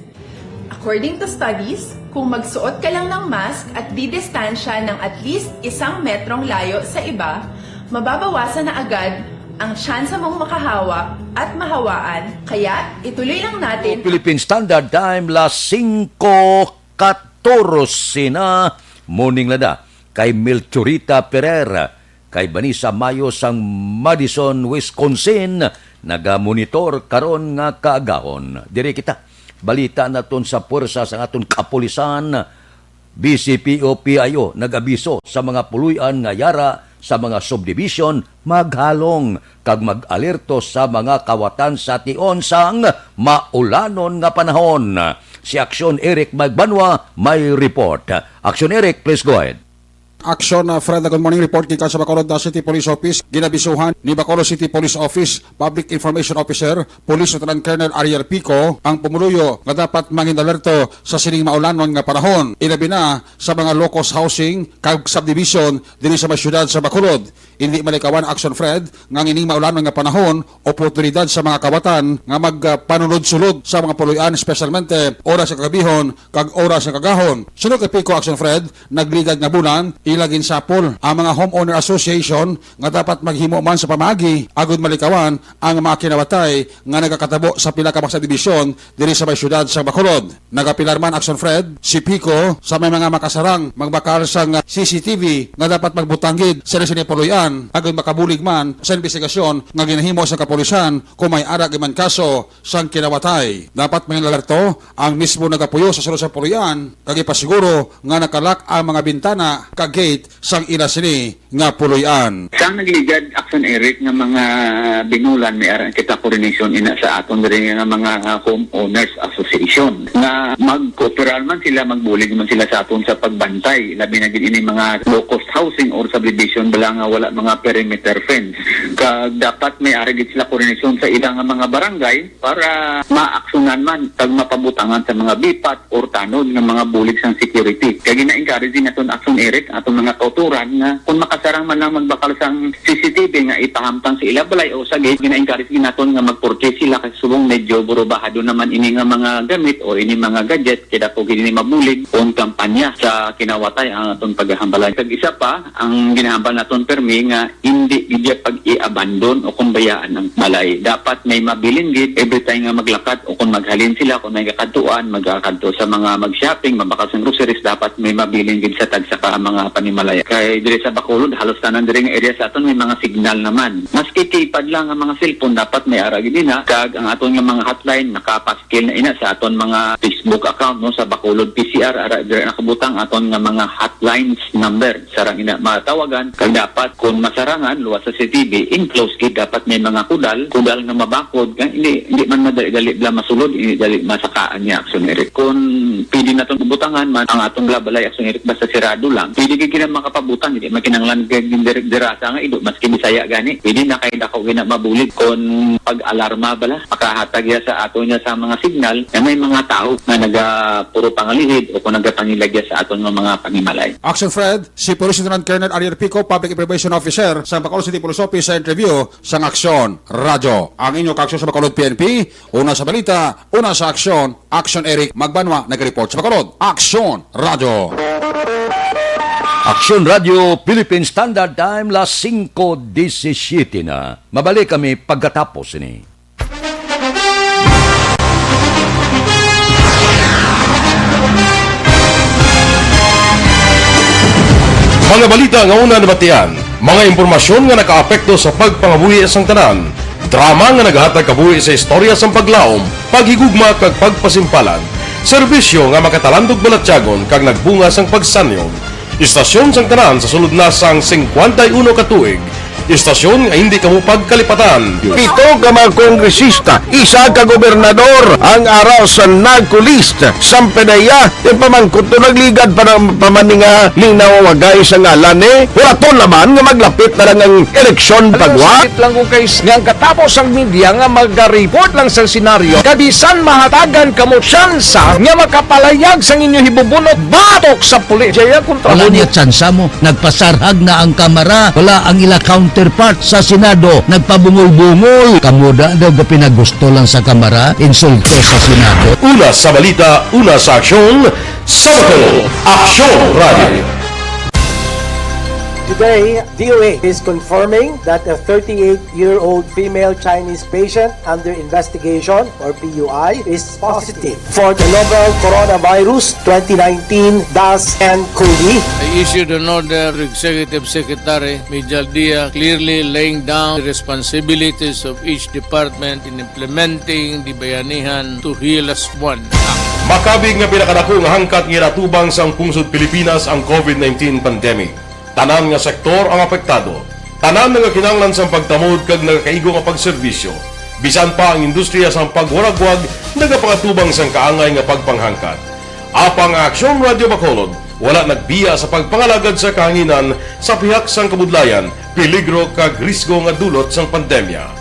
According to studies, kung magsuot ka lang ng mask at didistansya ng at least isang metrong layo sa iba, mababawasan na agad ang tsansa mong makahawa at mahawaan. Kaya, ituloy lang natin. Philippine Standard Time, las singko katorse na, morning na da kay Melchorita Pereira, kay Vanessa Mayo sang Madison, Wisconsin, nagamonitor karon nga kaagahon. Diri kita. Balita naton sa puwersa sang aton kapulisan, B C P O P I O nag-abiso sa mga puloy-an nga yara sa mga subdivision maghalong kag mag-alerto sa mga kawatan sa tion sang maulanon nga panahon. Si Aksyon Eric Magbanwa may report. Aksyon Eric, please go ahead. Action, uh, Fred, good morning. Report gikan sa Bacolod, uh, City Police Office. Ginabisuhan ni Bacolod City Police Office Public Information Officer, Police Lieutenant Colonel Ariel Pico, ang pumuluyo nga dapat mangin-alerto sa sining maulanon nga panahon, ilabi na sa mga low-cost housing kag subdivision diri sa may siyudad sa Bacolod. Indi malikawan, Action Fred, nga ang ining maulanon nga panahon, oportunidad sa mga kawatan nga magpanunod-sulod sa mga puloy-an, espesyalmente oras sa kagabihon kag oras sa kagahon. Suno kay Pico, Action Fred, nagligad nga bulan, ila ginsapol ang mga homeowner association nga dapat maghimo man sa pamaagi agud malikawan ang mga kinawatay nga nagakatabo sa pila ka mga subdivision diri sa may siyudad sa Bacolod. Nagapilar man, Action Fred, si Pico sa may mga makasarang magbakal sang C C T V nga dapat magbutang gid sa sini puloy-an agud makabulig man sa imbestigasyon nga ginahimo sa kapulisan kung may ara gid man kaso sang kinawatay. Dapat may alerto ang mismo nagapuyo sa sulod sa puloy-an kag ipasiguro nga nakalak ang mga bintana kag gate sang ila sini nga puloy-an. Sang nagligad, Action Eric, nga mga binulan, may ara kita koordinasyon ina sa aton diri nga mga homeowners association nga magkooperar man sila, magbulig man sila sa aton sa pagbantay, labi na gid ini mga low-cost housing or subdivision bala nga wala mga perimeter fence. Kag dapat may ara gid sila koordinasyon sa ila nga mga barangay para maaksyonan man kag mapabutangan sa mga bipat or tanod nga mga bulig sang security. Kay gina-encourage din naton, Action Eric, aton mga kautoran nga kung makasarang man lang magbakal sang C C T V nga ipahamtang sa ila balay o sa gate, gina-encourage din naton nga mag-purchase sila kay subong medyo burubahado naman ini nga mga gamit o ini mga gadget, kay dako gid ini mabulig kung kampanya sa kinawatay ang aton paghahambalan. Kag isa pa, ang ginahambal naton permi nga hindi gid pag-i-abandon o kung bayaan ang balay. Dapat may mabilin gid every time nga maglakat o kung maghalin sila, kung may kakadtuan, magkakadto sa mga mag-shopping, mabakal sang groceries, dapat may mabilin gid sa tagsa ka mga panimalaya. Kay diri sa Bacolod, halos tanan diri nga area sa aton may mga signal naman. Maski keypad lang ang mga cellphone, dapat may ara gid ina, kag ang aton nga mga hotline nakapaskil na ina sa aton mga Facebook account, no, sa Bacolod P C R, ara dira nakabutang aton nga mga hotlines number. Sarang ina matawagan, kag dapat kung masarangan, luwas sa C C T V, enclosed gid, dapat may mga kudal, kudal nga mabakod, nga hindi, hindi man madali-dali bala masulod, hindi dali masakaan niya, Action Eric. Kung pwede naton butangan man ang atong bala balay, Action Eric, basta sirado lang, pwede gid kita makapabutang, hindi man kinahanglan gid direk-dirasa nga ido, maski Bisaya gani, pwede na kay dako gina mabulig kung pag-alarma bala, makahatag ya sa ato niya sa mga signal nga may mga tao nga naga puro pangalihid o kung nagapangilag ya sa aton nga mga panimalay. Action Fred, si Police Lieutenant Colonel Ariel Pico, Public Information Officer sa Bacolod City Police Office, sa interview sang Aksyon Radyo. Ang inyo kaaksyon sa Bacolod P N P, una sa balita, una sa aksyon, Aksyon Eric Magbanwa, nag-report sa Bacolod. Aksyon Radyo. Aksyon Radyo, Philippine Standard Time, las singko disisiete na. Mabalik kami pagkatapos ini. Mga balita nga una nabatian, mga impormasyon nga nakaapekto sa pagpangabuhi sang tanan, drama nga nagahatag kabuhi sa istorya sang paglaom, paghigugma kag pagpasimpalan, serbisyo nga makatalandog balatyagon kag nagbunga sang pagsanyog. Istasyon sang tanan sa sulod na sang singkwenta y uno ka tuig. Istasyon nga hindi kamo pagkalipatan. Pito ka mga kongresista, isa ka gobernador ang ara sa NAGCO list. Sampedeya, yung pamangkot to nagligad pa ng pamaninga ning nawawagay sa ngalan ni. Wala to naman nga maglapit na lang ang eleksyon pagwa. Sakit lang ko, guys, nga ang katapos ang media nga magareport lang sa senaryo, kabisan mahatagan kamo tsansa nga makapalayag sang inyo hibubunot batok sa pulis. Jaya kontra Wala mo niya tsansa mo. Nagpasarhag na ang Kamara. Wala ang ila counterpart sa Senado. Nagpabungol-bungol. Kamo da daw gapinagusto lang sa Kamara, insulto sa Senado. Una sa balita, una sa aksyon, sa Bacolod, Aksyon Radio. Today, D O A is confirming that a thirty-eight-year-old female Chinese patient under investigation, or P U I, is positive for the novel coronavirus twenty nineteen dash N COVID. I issued an order to Executive Secretary Mijal Dia, clearly laying down the responsibilities of each department in implementing the Bayanihan to Heal Us One Act. Makabig nga pinakadako nga hangkat nga ginatubang sang pungsod Pilipinas ang COVID nineteen pandemic. Tanan nga sektor ang apektado. Tanan nga kinahanglan sang pagtamod kag nagakaigo nga pagserbisyo. Bisan pa ang industriya sang pagwaragwag nagapangatubang sang kaangay nga pagpanghangkat. Apang ang Aksyon Radio Bacolod wala nagbiya sa pagpangalagad sa kahanginan sa pihak sang kabudlayan, peligro kag risgo nga dulot sang pandemya.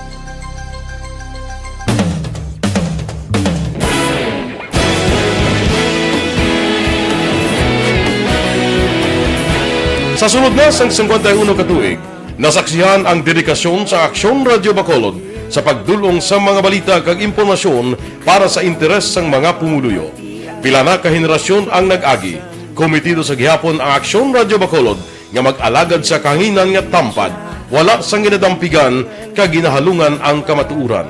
Sa sulod na sang singkwenta y uno ka tuig, nasaksihan ang dedikasyon sa Aksyon Radio Bacolod sa pagdul-ong sa mga balita kag impormasyon para sa interes sang mga pumuluyo. Pila na ka henerasyon ang nag-agi, kometido sa gihapon ang Aksyon Radio Bacolod nga mag-alagad sa kahanginan nga tampad, wala sang ginadampigan kag ginahalungan ang kamatuoran.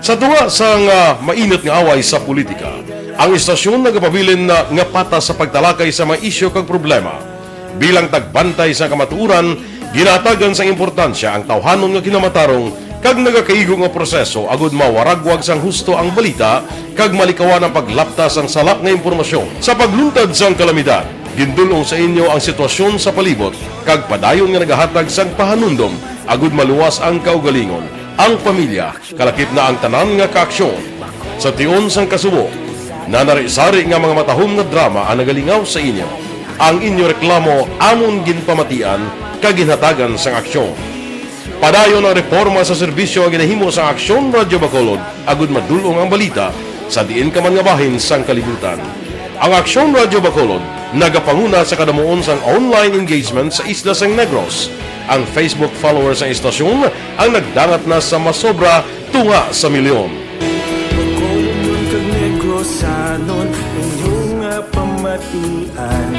Sa tunga sang, ah, mainit nga away sa politika, ang istasyon nagapabilin na nga patas sa pagtalakay sa mga isyu kag problema. Bilang tagbantay sa kamatuoran, ginahatagan sang importansya ang tawhanon nga kinamatarong kag nagakaigo nga proseso agud mawaragwag sang husto ang balita kag malikawan ang paglapta sang sala nga impormasyon. Sa pagluntad sang kalamidad, gindul-ong sa inyo ang sitwasyon sa palibot kag padayon nga nagahatag sang pahanumdom agud maluwas ang kaugalingon, ang pamilya, kalakip na ang tanan nga kaaksyon. Sa tion sang kasubo, nanari-sari nga mga matahom nga drama ang nagalingaw sa inyo. Ang inyo reklamo amon ginpamatian kag ginhatagan sang aksyon. Padayon ang reporma sa serbisyo nga ginahimo sang Aksyon Radio Bacolod agud madul-ong ang balita sa diin ka man nga bahin sang kalibutan. Ang Aksyon Radio Bacolod nagapanguna sa kadamuon sang online engagement sa isla sang Negros. Ang Facebook followers sang istasyon ang nagdangat na sa masobra tunga sa milyon. Bacolod kag Negrosanon, inyo nga pamatian.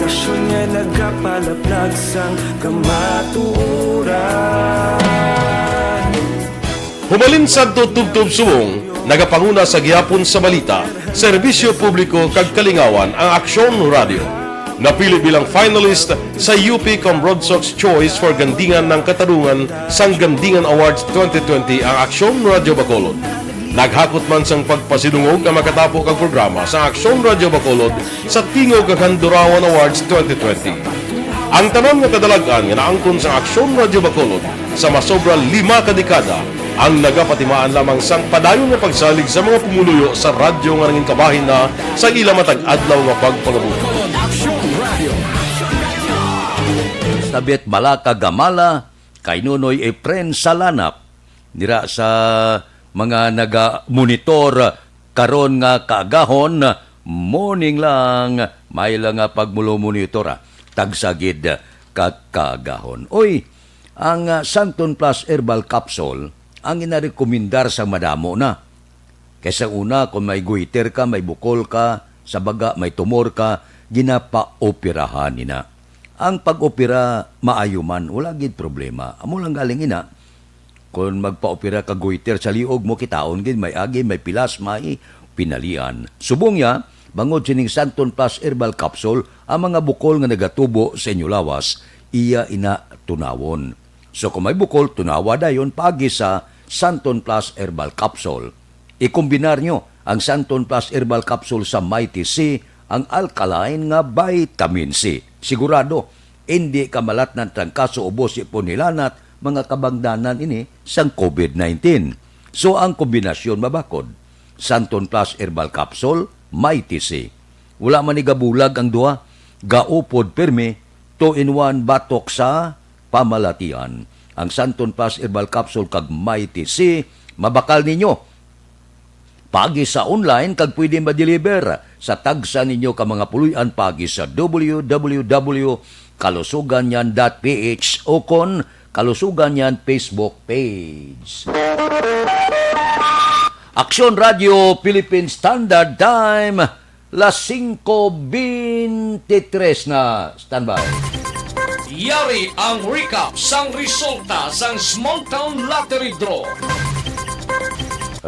Istasyon nga nagapalaplag sang kamatuoran. Hubalin sadto tubtob subong, nagapanguna sa gihapon sa balita, serbisyo publiko kag kalingawan ang Aksyon Radio. Napili bilang finalist sa U P Cambronsox Choice for Gandingan ng Katarungan sang Gandingan Awards twenty twenty ang Aksyon Radio Bacolod. Naghakot man sang pagpasidungog ang makatapo kag programa sa Aksyon Radyo Bacolod sa Tingog kag Handurawan Awards twenty twenty. Ang tanan nga kadalag-an nga naangkon sa Aksyon Radyo Bacolod sa masobra lima ka dekada ang nagapatimaan lamang sang padayon nga pagsalig sa mga pumuluyo sa radyo nga nangin kabahin na sa ila matag adlaw nga pagpangabuhi. Tabiat Malaka Gamala, kay Nonoy Efren Salanap, nira sa mga naga-monitor karon nga kaagahon, morning lang, may lang nga pagmulo-monitor, ah. Tagsa gid ka kaagahon. Oy, ang, ah, Santon Plus Herbal Capsule ang ginarekomendar sa madamo na. Kaysa una, kung may goiter ka, may bukol ka sa baga, may tumor ka, ginapaoperahan nina. Ang pag-opera maayo man, wala gid problema. Amo lang galing ina, kung magpa-opera ka goiter sa liog mo, kitaon gid may agi, may pilas, may pinalian. Subong niya, bangod sining Santon Plus Herbal Capsule, ang mga bukol nga nagatubo sa inyo lawas, iya ina tunawon. So kung may bukol, tunawa dayon paagi sa Santon Plus Herbal Capsule. Ikombinar nyo ang Santon Plus Herbal Capsule sa Mighty C, ang alkaline nga vitamin C. Sigurado, indi ka malatnan, trangkaso, ubo, sipon, hilanat, mga kabangdanan ini sang covid nineteen. So ang kombinasyon mabakod, Santon Plus Herbal Capsule, Mighty C. Wala man ni gabulag ang duha, gaupod pirmi, two-in-one batok sa pamalatian. Ang Santon Plus Herbal Capsule kag Mighty C mabakal ninyo paagi sa online kag pwede ma-deliver sa tagsa ninyo ka mga puloy-an paagi sa w w w kalusuganyan dot p h o kon Kalusuganyan Facebook page. Aksyon Radio Philippine Standard Time, las singko beintitres na. Standby. Yari ang recap sang resulta sang Small Town Lottery Draw.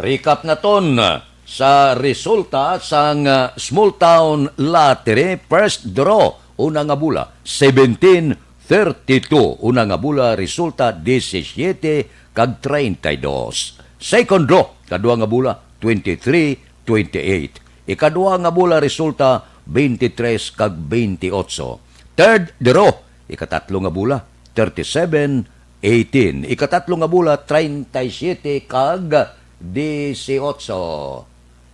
Recap naton sa resulta sang, ah, Small Town Lottery First Draw, una nga bula, seventeen thirty-two. Una nga bula, resulta, disisiete kag treinta y dos. Second draw, kadua nga bula, twenty-three twenty-eight. Ikadua nga bula, resulta, twenty-three kag twenty-eight. Third draw, ikatatlo nga bula, thirty-seven eighteen. Ikatatlo nga bula, treinta y siete kag dieciocho.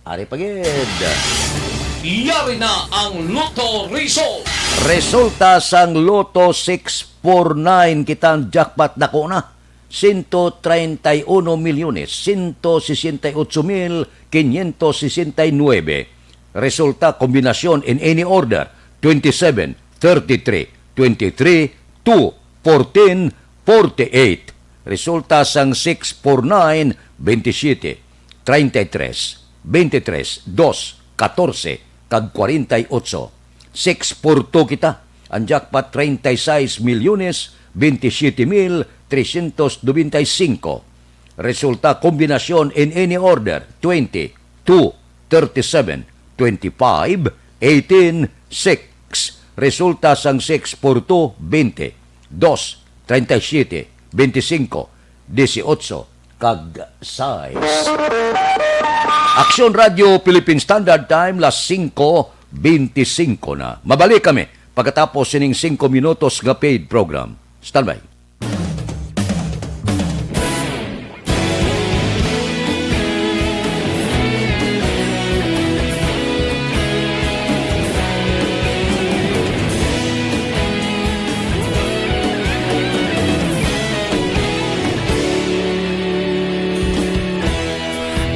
Ari pa gid. Yari na ang Lotto result. Resulta sang Lotto six four nine, kita ang jackpot, dako na. Ciento treinta y uno milyones, ciento sesenta y ocho mil quinientos sesenta y nueve. Resulta, kombinasyon in any order, twenty-seven, thirty-three, twenty-three, two, fourteen, forty-eight. Resulta sang six four nine, twenty-seven, treinta y tres, twenty-tres, dos, catorce, kag forty-eight. Six four two kita. Ang jackpot, treinta y seis milyones, veintisiete mil trescientos noventa y cinco. Resulta, kombinasyon in any order, twenty, two, thirty-seven, twenty-five, eighteen, six. Resulta sang six four two, twenty, dos, treinta y siete, veinticinco, dieciocho, kag sais. Aksyon Radio Philippine Standard Time, las singko beinticinco na. Mabalik kami pagkatapos sining singko minutos nga paid program. Standby.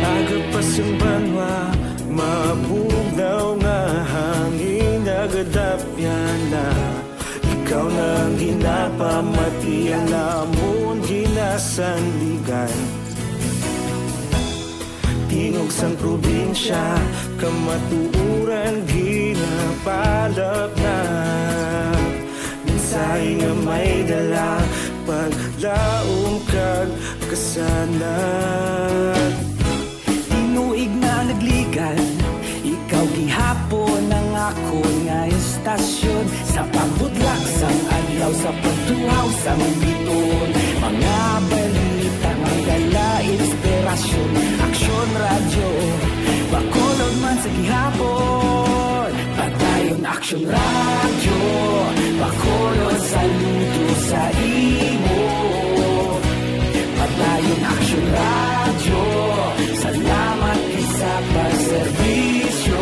Aga pa sang banwa, mabugnaw nga hangin nagadapyan na. Ikaw na ang ginapamatian namon ginasandigan. Tingog sang probinsya, kamatuoran ginapalapnap. Mensahe nga may dala, paglaom kag kasanag. Tinuig na nagligan, ikaw gihapon ang akon nga estasyon. Sa pagbudlak sang adlaw, sa pagtuhaw sang biton, mga balita nga dala inspirasyon. Aksyon Radyo, Bacolod man sa gihapon. Padayon Aksyon Radyo, Bacolod saludo sa imo. Padayon Aksyon Radyo, salamat sa pagserbisyo.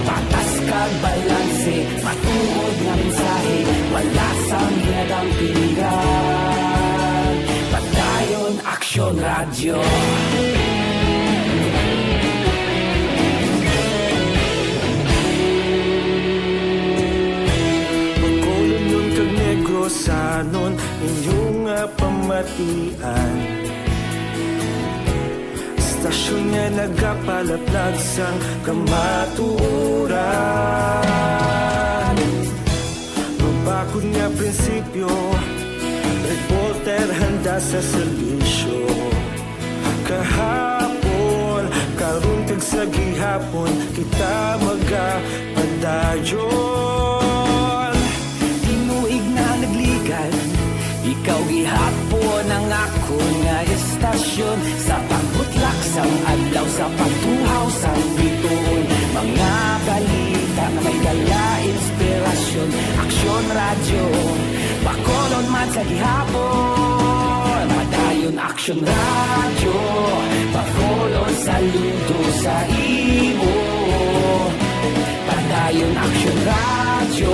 Patas kag balanse, matuod nga mensahe, wala sang ginadampigan. Padayon Aksyon Radyo. Bacolodnon kag Negrosanon, inyo nga pamatian. Istasyon nga nagapalaplag sang kamatuoran. Mabakod nga prinsipyo, reporter handa sa serbisyo. Kahapon, karon kag sa gihapon, kita magapadayon. Tinuig na nagligan, ikaw gihapon ang akon nga istasyon. Sa pagbutlak sang adlaw, sa pagtuhaw sang bituon, mga balita nga may dala inspirasyon. Aksyon Radyo, Bacolod man sa gihapon. Padayon Aksyon Radyo, Bacolod saludo sa imo. Padayon Aksyon Radyo,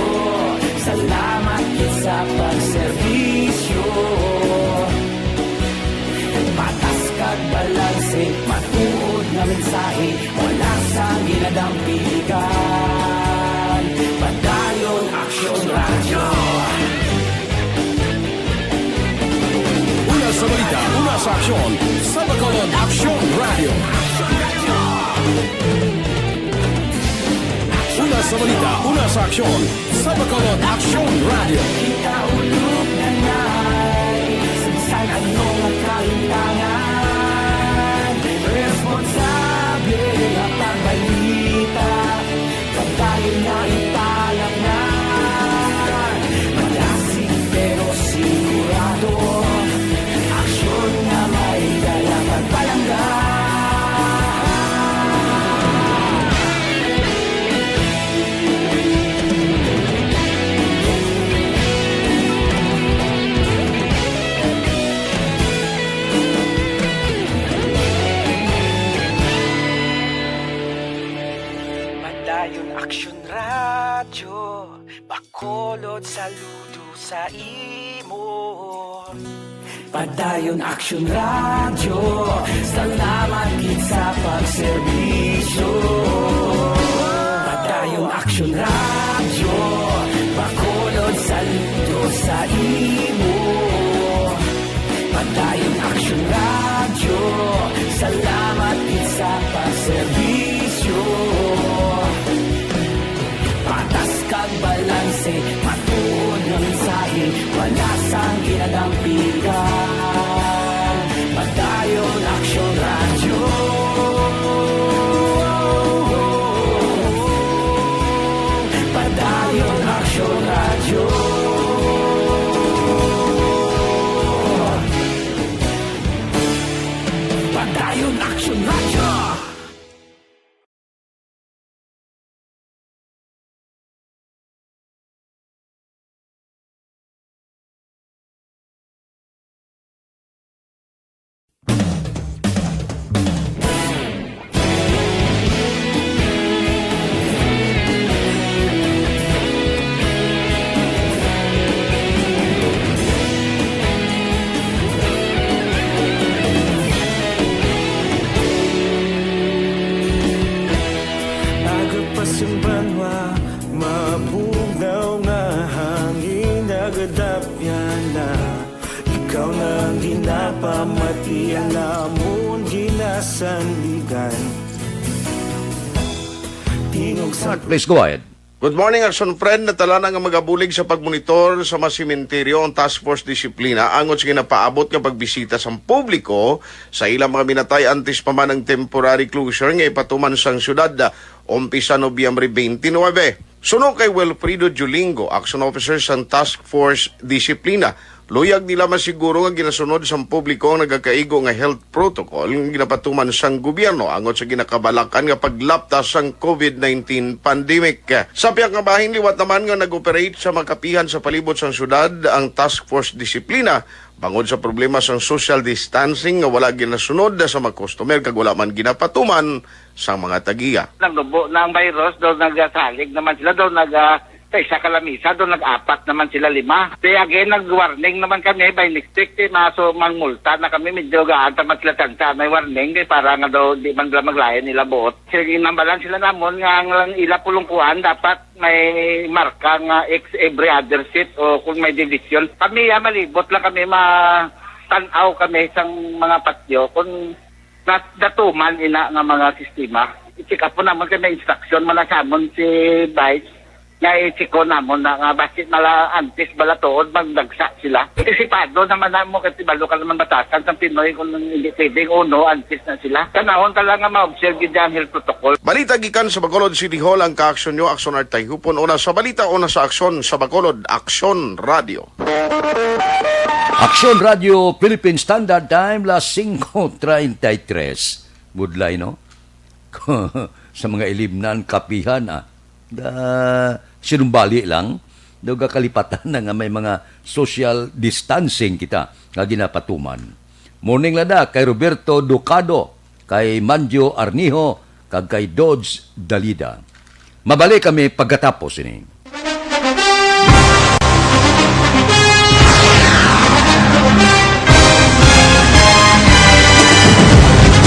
salamat gid sa pagserbisyo. Patas kag balanse, matuod nga mensahe, wala sang ginadampigan. Padayon Aksyon Radyo. Una sa balita, una sa aksyon, sa Bacolod Aksyon Radyo. Una sa balita, una sa aksyon, sa Bacolod Aksyon Radyo. Kita ulog na nay, sa bisan ano nga kalimtangan, responsable nga pagbalita. Pagtayo na ipalangnan, malasig pero sigurado. Aksyon nga may dala pagpalangga. Padayon Aksyon Radyo, Bacolod saludo sa imo. Padayon Aksyon Radyo, salamat gid sa pagserbisyo. Padayon Aksyon Radyo, Bacolod saludo sa imo. Padayon Aksyon Radyo, salamat gid sa pagserbisyo. Patas kag balanse, matuod nga mensahe, wala sang ginadampigan. Padayon Aksyon Radyo. Padayon Aksyon Radyo. Padayon Aksyon Radyo. Aga pa sing banwa, mabugnaw nga hangin, nagadapyan na. Ikaw na ang ginapamatian namon, ginasandigan. Tingog sa Mark, please go ahead. Good morning, Action Friend. Natala na nga magabulig sa pagmonitor sa mga sementeryo ang Task Force Disiplina angot sa ginapaabot nga pagbisita sang publiko sa ilang mga minatay antes pa man ang temporary closure nga ipatuman sang syudad, umpisa Nobyembre twenty-nine. Suno kay Wilfredo Julingo, Action Officer sang Task Force Disiplina, Luyag nila masiguro nga ginasunod sang publiko ang nagakaigo nga health protocol nga ginapatuman sang gobyerno angot sa ginakabalakan nga paglapta sang COVID nineteen pandemic. Sa pihak nga bahin, liwat naman nga nag-operate sa makapihan sa palibot sang syudad ang Task Force Disiplina bangod sa problema sang social distancing nga wala ginasunod sa mga customer kag wala man ginapatuman sang mga tagiya. Nagnubo na ang virus, daw nagasalig naman sila, daw naga, sa isa ka lamisa, daw nag-apat naman sila, lima. Di again, nag-warning naman kami, by next week, di maso mangmulta na kami, medyo gaan pa man sila tsansa. May warning, di para nga daw di man sila maglain nila buot. Sige, nambalan sila namon nga ang lang ila pulungkuan dapat may marka nga X every other seat o kung may division. Kami, ah, malibot lang kami, ma-, tan-aw kami sang mga patyo kung na-, natuman ina nga mga sistema. I-check up po namon kay may instruction man na sa amon si Vice nga i-check ko namon na nga basit mala antes bala tuod magdagsa sila. Antisipado naman namo kay tibalo ka naman batasan sang Pinoy kung hindi pwedeng uno antes na sila. Kanahon ka lang nga ma-observe gyud ang health protocol. Balita gikan sa Bacolod City Hall, ang kaaksyon nyo, Aksyon Art Tayhupon, una sa balita, una sa aksyon sa Bacolod, Aksyon Radio. Aksyon Radio Philippine Standard Time, las singko treinta y tres. Budlay, no? Sa mga ilimnan, kapihan, ah. Da, sinumbali lang. Daw gakalipatan na nga may mga social distancing kita nga ginapatuman. Morning, lada, kay Roberto Ducado, kay Manjo Arnijo, kag kay Dodge Dalida. Mabalik kami pagkatapos ini.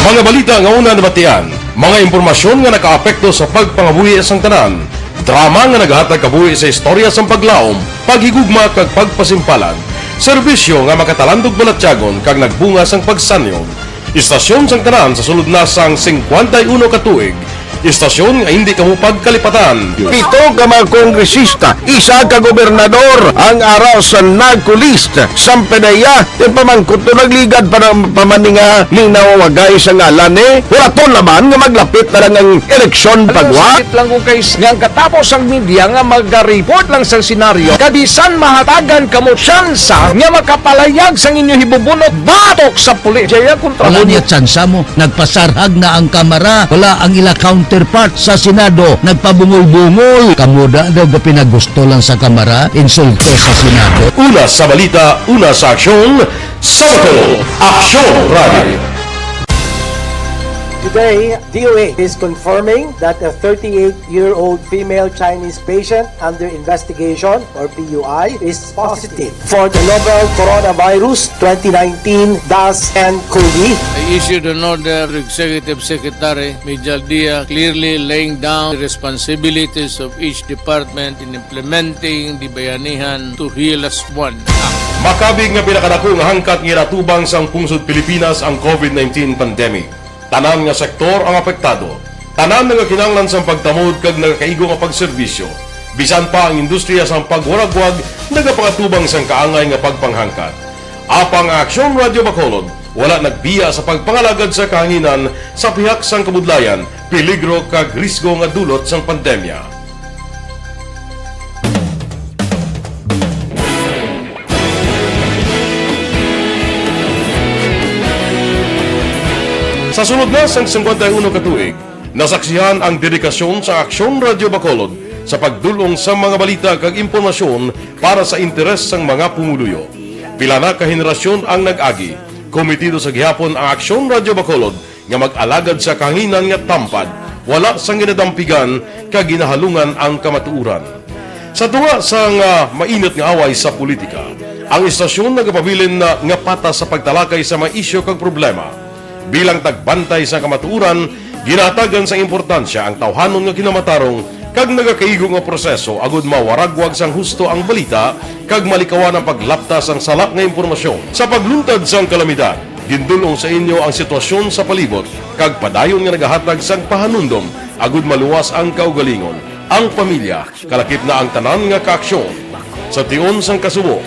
Mga balita nga una nabatian, mga impormasyon nga nakaapekto sa pagpangabuhi sang tanan, drama nga nagahatag kabuhi sa istorya sang paglaom, paghigugma kag pagpasimpalan, serbisyo nga makatalandog balatyagon kag nagbunga sang pagsanyog. Istasyon sang tanan sa sulod na sang singkwenta y uno ka tuig. Istasyon nga hindi kamo pagkalipatan. Pito ka mga kongresista, isa ka gobernador ang ara sa NAGCO list. Sang P D E A, ti pamangkot to nagligad pa ng pamaninga ning nawawagay sa ngalan ni. Hulaton naman nga maglapit na lang ang eleksyon pagwa. Sakit lang kung kay nga ang katapos ang media nga magariport lang sa senaryo. Kabisan mahatagan kamo tsansa nga makapalayag sang inyo hibubunot batok sa pulis. Jaya kontra Wala mo niya tsansa mo. Nagpasarhag na ang Kamara. Wala ang ila counterpart sa Senado. Nagpabungol-bungol. Kamo da daw ga pinagusto lang sa Kamara, insulto sa Senado. Una sa balita, una sa aksyon, sa Bacolod, Aksyon Radio. Today, D O H is confirming that a thirty-eight-year-old female Chinese patient under investigation, or P U I, is positive for the novel coronavirus twenty nineteen dash N COVID. I issued an order to Executive Secretary Mijal Dia, clearly laying down the responsibilities of each department in implementing the Bayanihan to Heal As One Act. Makabig nga pinakadako nga hangkat nga ginatubang sang pungsod Pilipinas ang COVID nineteen pandemic. Tanan nga sektor ang apektado. Tanan nagakinahanglan sang pagtamod kag nagakaigo nga pagserbisyo. Bisan pa ang industriya sang pagwaragwag nagapangatubang sang kaangay nga pagpanghangkat. Apang ang Aksyon Radio Bacolod wala nagbiya sa pagpangalagad sa kahanginan sa pihak sang kabudlayan, peligro kag risgo nga dulot sang pandemya. Sa sulod na sang singkwenta y uno ka tuig, nasaksihan ang dedikasyon sa Aksyon Radio Bacolod sa pagdul-ong sa mga balita kag impormasyon para sa interes sang mga pumuluyo. Pila na ka henerasyon ang nag-agi. Komitido sa gihapon ang Aksyon Radio Bacolod nga mag-alagad sa kahanginan nga tampad, wala sang ginadampigan kag ginahalungan ang kamatuoran. Sa tunga sang, ah, mainit nga away sa politika, ang istasyon nagapabilin na nga patas sa pagtalakay sa mga isyu kag problema. Bilang tagbantay sa kamatuoran, ginahatagan sang importansya ang tawhanon nga kinamatarong kag nagakaigo nga proseso agud mawaragwag sang husto ang balita kag malikawan ang paglapta sang sala nga impormasyon. Sa pagluntad sang kalamidad, gindul-ong sa inyo ang sitwasyon sa palibot kag padayon nga nagahatag sang pahanumdom agud maluwas ang kaugalingon, ang pamilya, kalakip na ang tanan nga kaaksyon. Sa tion sang kasubo,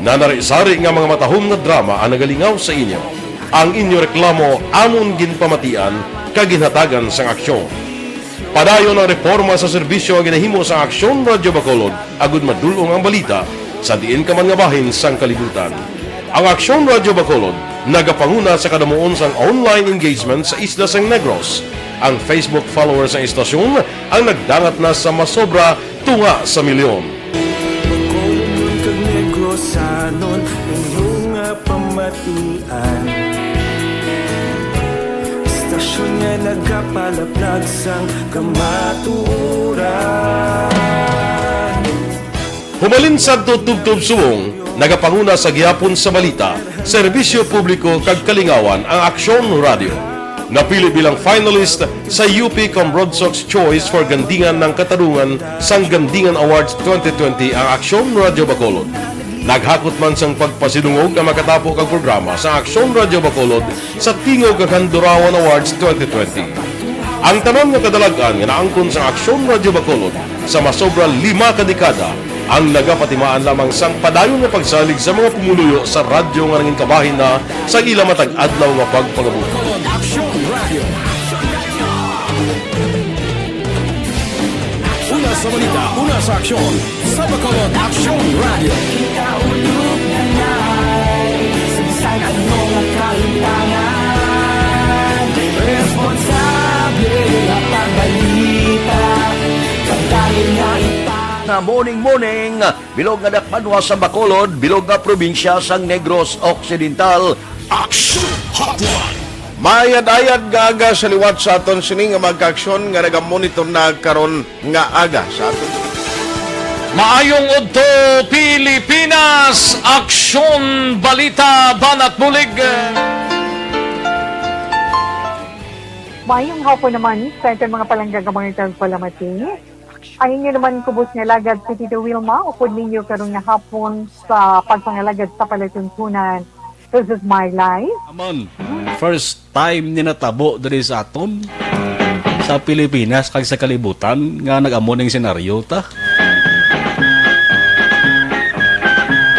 nanari-sari nga mga matahom nga drama ang nagalingaw sa inyo. Ang inyo reklamo amon ginpamatian kag ginhatagan sang aksyon. Padayon ang reporma sa serbisyo nga ginahimo sa Aksyon Radyo Bacolod agud madul-ong ang balita sa diin ka man nga bahin sang kalibutan. Ang Aksyon Radyo Bacolod nagapanguna sa kadamuon sang online engagement sa isla sang Negros. Ang Facebook followers sang istasyon ang nagdangat na sa masobra tunga sa milyon. Bacolod kag Negros, sanon inyo nga pamatian. Istasyon nga nagapalaplag sang kamatuoran. Humalin sadto tubtob subong, nagapanguna sa gihapon sa balita, serbisyo publiko kag kalingawan ang Aksyon Radyo. Napili bilang finalist sa U P Cambrodsoc's Choice for Gandingan ng Katarungan sang Gandingan Awards twenty twenty ang Aksyon Radyo Bacolod. Naghakot man sang pagpasidungog ang makatapo kag programa sa Aksyon Radyo Bacolod sa Tingog kag Handurawan Awards twenty twenty. Ang tanan nga kadalag-an nga naangkon sang Aksyon Radyo Bacolod sa masobra lima ka dekada ang nagapatimaan lamang sang padayon nga pagsalig sa mga pumuluyo sa radyo nga nangin kabahin na sa ila matag adlaw nga pagpangabuhi. Aksyon Radyo. Una sa balita, una sa aksyon, sa Bacolod Aksyon Radyo. Kita ulog na nai, sa bisan ano nga kahitangan, responsable nga pagbalita, pagdali nga ipa- Nga morning, morning, bilog nga dakpanwa sa Bacolod, bilog nga probinsya sang Negros Occidental. Action Hotline. Maayad-ayad nga aga sa liwat sa aton sini nga mga kaaksyon nga nagamonitor na karon nga aga sa aton. Maayong udto, Pilipinas! Aksyon, balita, banat, bulig. Maayong hapon naman sa aton mga palangga nga mga tagpalamati. Ang inyo naman kubos nga alagad si Tito Wilma, upod ninyo karon nga hapon sa pagpangalagad sa palatuntunan. This is my life. Amon, first time ni natabo diri sa aton, sa Pilipinas kag sa kalibutan, nga nag-amo ning senaryo ta.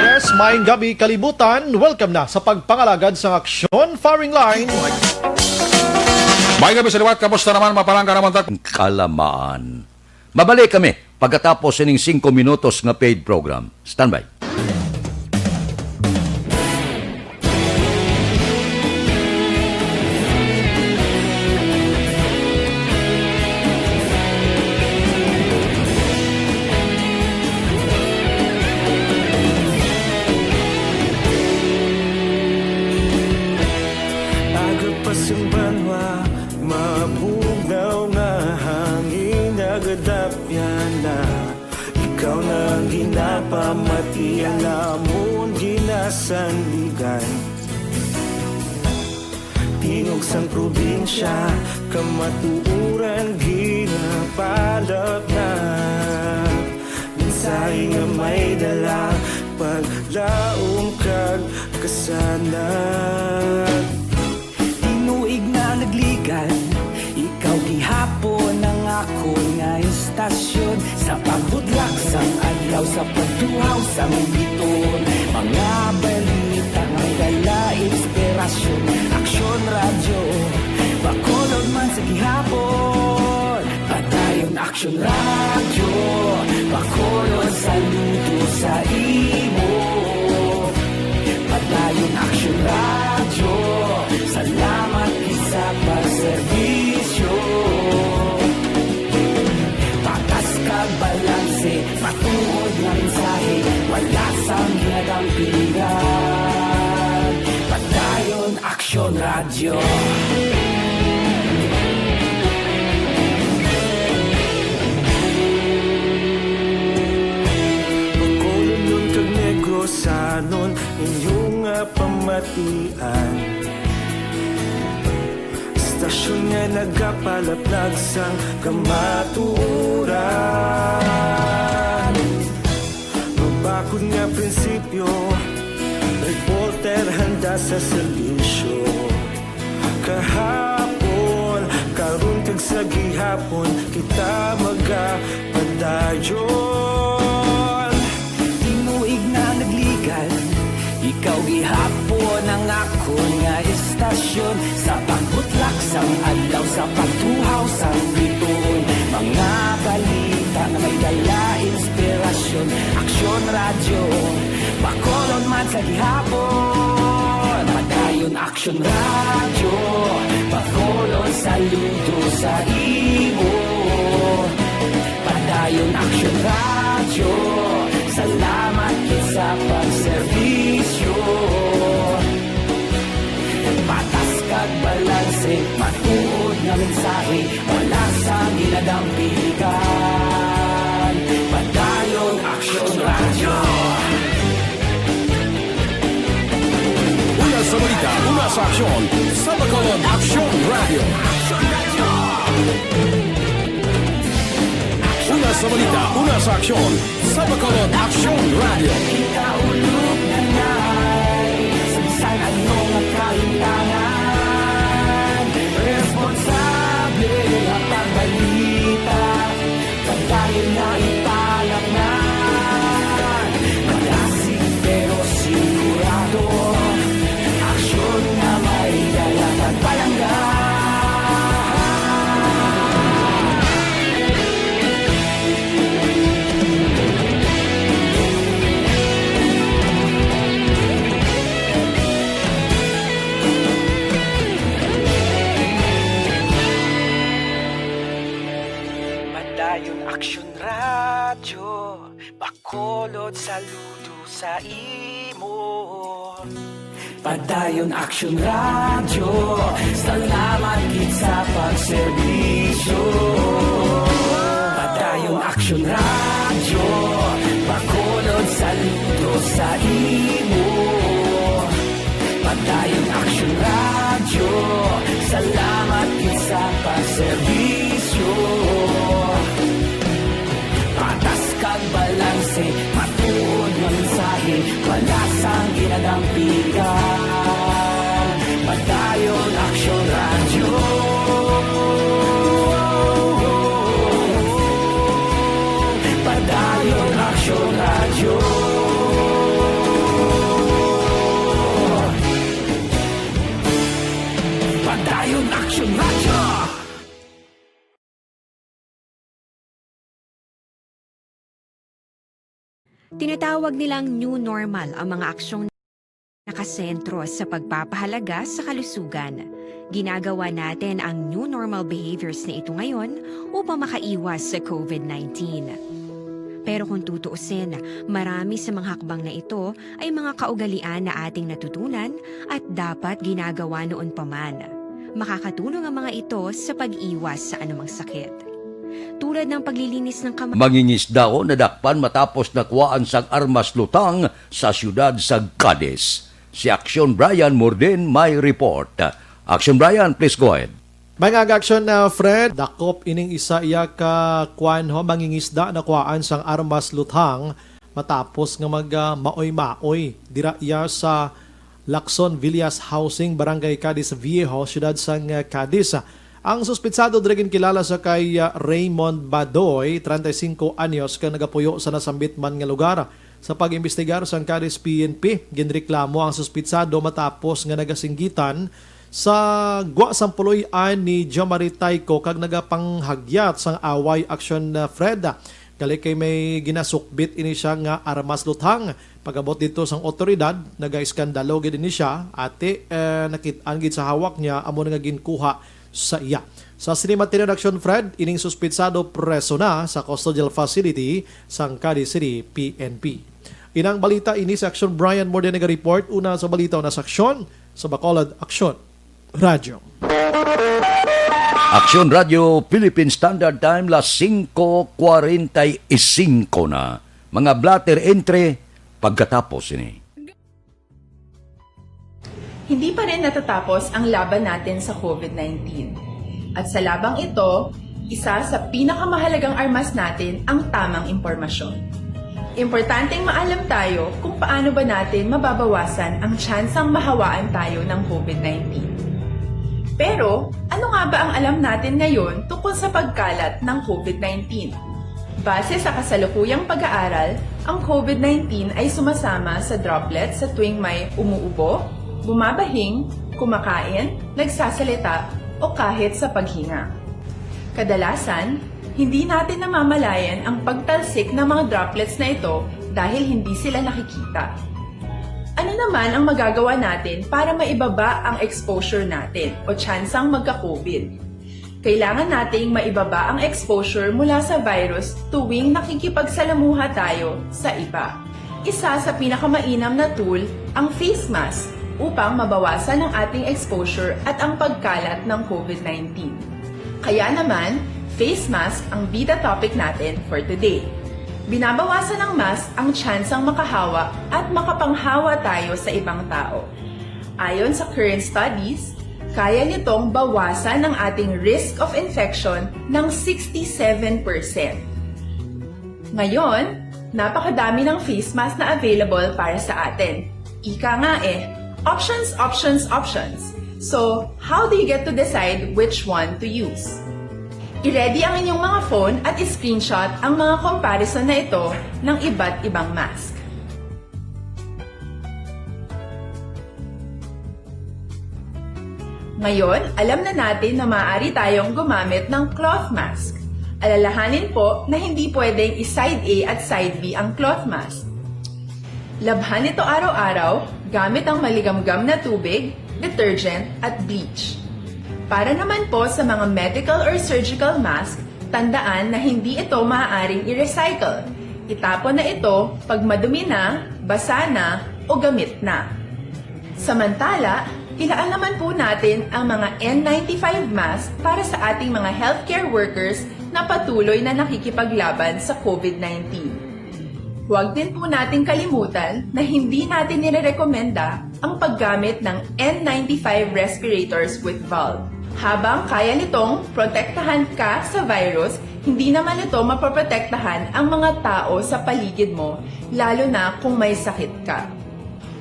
Yes, maayong gabi, kalibutan. Welcome na sa pagpangalagad sang Aksyon Firing Line. Maayong gabi sa liwat, kamusta naman, mapalangga naman ta? Kalamaan. Mabalik kami pagkatapos sining singko minutos nga paid program. Standby. Aga pa sang banwa, mabugnaw nga hangin, nagadapyan na. Ikaw na ang ginapamati, ang amon ginasandigan. Tingog sang probinsya, kamatuoran ginapalaplag. Mensahe nga may dala, paglaom kag kasanag. Tinuig na nagligad, ikaw gihapon ang akon nga istasyon. Sa pagbudlak sang adlaw, sa pagtuhaw sang biton, mga balita nga may dala inspirasyon. Aksyon Radyo, Bacolod man sa gihapon. Padayon Aksyon Radyo, Bacolod, saludo sa imo. Padayon Aksyon Radyo, salamat gid sa pagserbisyo. Patas kag balanse, matuod nga mensahe, wala sang ginadampingan. Padayon Aksyon Radyo. Bacolod kag Negros, sanon inyo nga pamatian. Istasyon nga nagapalaplag sang kamatuoran. Mabakod nga prinsipyo, reporter handa sa serbisyo. Kahapon, karon kag sa gihapon, kita magapadayon. Tinuig na nagligad, ikaw gihapon ang akon nga istasyon. Sa pagbutlak sang adlaw, sa pagtuhaw sang bituon, mga balita nga may dala inspirasyon. Aksyon Radyo, Bacolod man sa gihapon. Padayon Aksyon Radyo, Bacolod saludo sa imo. Padayon Aksyon Radyo, salamat gid sa pagserbisyo. Patas kag balanse, matuod nga mensahe, wala sang ginadampigan. Padayon Aksyon Radyo. Una sa balita, una sa aksyon, sa Bacolod Aksyon Radyo. Una sa balita, una sa aksyon, sa Bacolod Aksyon Radyo. Kaulog na ngay, sa bisan ano nga kahintangan, responsable nga pagbalita, padayon nga ipalaknag. Malasig pero sigurado, aksyon nga may dala kag palangga. Padayon Aksyon Radyo, Bacolod saludo sa imo. Padayon Aksyon Radyo, salamat gid sa pagserbisyo. Padayon Aksyon Radyo, Bacolod saludo sa imo. Padayon Aksyon Radyo, salamat gid sa pagserbisyo. Patas kag balanse, matuod nga mensahe, wala sang ginadampigan. Padayon Aksyon Radyo. Padayon Aksyon Radyo. Padayon Aksyon Radyo. Tinatawag nilang new normal ang mga aksyong nakasentro sa pagpapahalaga sa kalusugan. Ginagawa natin ang new normal behaviors na ito ngayon upang makaiwas sa covid nineteen. Pero kung tutuusin, marami sa mga hakbang na ito ay mga kaugalian na ating natutunan at dapat ginagawa noon pa man. Makakatulong ang mga ito sa pag-iwas sa anumang sakit. Tulad ng paglilinis ng kamay. Mangingisda o nadakpan matapos nakuhaan sang armas lutang sa siyudad sa Cadiz. Si Action Brian Morden may report. Action Brian, please go ahead. Mga Action, uh, Fred, dakop ining isa iya ka kuan ho, mangingisda nakuhaan sang armas lutang matapos nga mag, uh, maoy-maoy dira iya sa Lacson Villas Housing, Barangay Cadiz Viejo, siyudad sang, uh, Cadiz. Ang suspitsado diri ginkilala sa kay, uh, Raymond Badoy, treinta y cinco anyos, kag nagapuyo sa nasambit man nga lugar. Sa pag-imbestigar sang Cadiz P N P, ginreklamo ang suspitsado matapos nga nagasinggitan sa gwa sang puloy-an ni Jomari Tayco kag nagapanghagyat sang away, Action, uh, Fred. Gali kay may ginasukbit ini siya nga armas luthang. Pag-abot didto sang awtoridad, nagaiskandalo gid ini siya, ati, eh, nakit-an gid sa hawak niya amo na nga ginkuha sa iya. Sa sini matinud, Action Fred, ining suspitsado preso na sa custodial facility sang Cadiz City P N P. Inang balita ini si Action Brian Morden naga-report. Una sa balita, una sa aksyon, sa Bacolod Aksyon Radyo. Aksyon Radyo, Philippine Standard Time, las singko kwarenta y singko na. Mga blotter entry, pagkatapos ini. Hindi pa rin natatapos ang laban natin sa covid nineteen. At sa labang ito, isa sa pinakamahalagang armas natin ang tamang impormasyon. Importanteng maalam tayo kung paano ba natin mababawasan ang tsansang mahawaan tayo ng covid nineteen. Pero, ano nga ba ang alam natin ngayon tungkol sa pagkalat ng covid nineteen? Base sa kasalukuyang pag-aaral, ang covid nineteen ay sumasama sa droplet sa tuwing may umuubo, bumabahing, kumakain, nagsasalita, o kahit sa paghinga. Kadalasan, Hindi natin namamalayan ang pagtalsik ng mga droplets na ito dahil hindi sila nakikita. Ano naman ang magagawa natin para maibaba ang exposure natin o tsansang magka-COVID? Kailangan nating maibaba ang exposure mula sa virus tuwing nakikipagsalamuha tayo sa iba. Isa sa pinakamainam na tool ang face mask upang mabawasan ang ating exposure at ang pagkalat ng COVID nineteen. Kaya naman, face mask ang bida topic natin for today. Binabawasan ng mask ang tsansang makahawa at makapanghawa tayo sa ibang tao. Ayon sa current studies, kaya nitong bawasan ang ating risk of infection ng sixty-seven percent. Ngayon, napakadami ng face mask na available para sa atin. Ika nga eh, options, options, options. So, how do you get to decide which one to use? I-ready ang inyong mga phone at i-screenshot ang mga comparison na ito ng iba't ibang mask. Ngayon, alam na natin na maaari tayong gumamit ng cloth mask. Alalahanin po na hindi pwedeng i-side A at side B ang cloth mask. Labhan ito araw-araw gamit ang maligamgam na tubig, detergent, at bleach. Para naman po sa mga medical or surgical mask, tandaan na hindi ito maaaring i-recycle. Itapon na ito pag madumi na, basa na, o gamit na. Samantala, ilaan naman po natin ang mga N ninety-five mask para sa ating mga healthcare workers na patuloy na nakikipaglaban sa COVID nineteen. Huwag din po nating kalimutan na hindi natin nirerekomenda ang paggamit ng N ninety-five respirators with valve. Habang kaya nitong protektahan ka sa virus, hindi naman ito mapoprotektahan ang mga tao sa paligid mo, lalo na kung may sakit ka.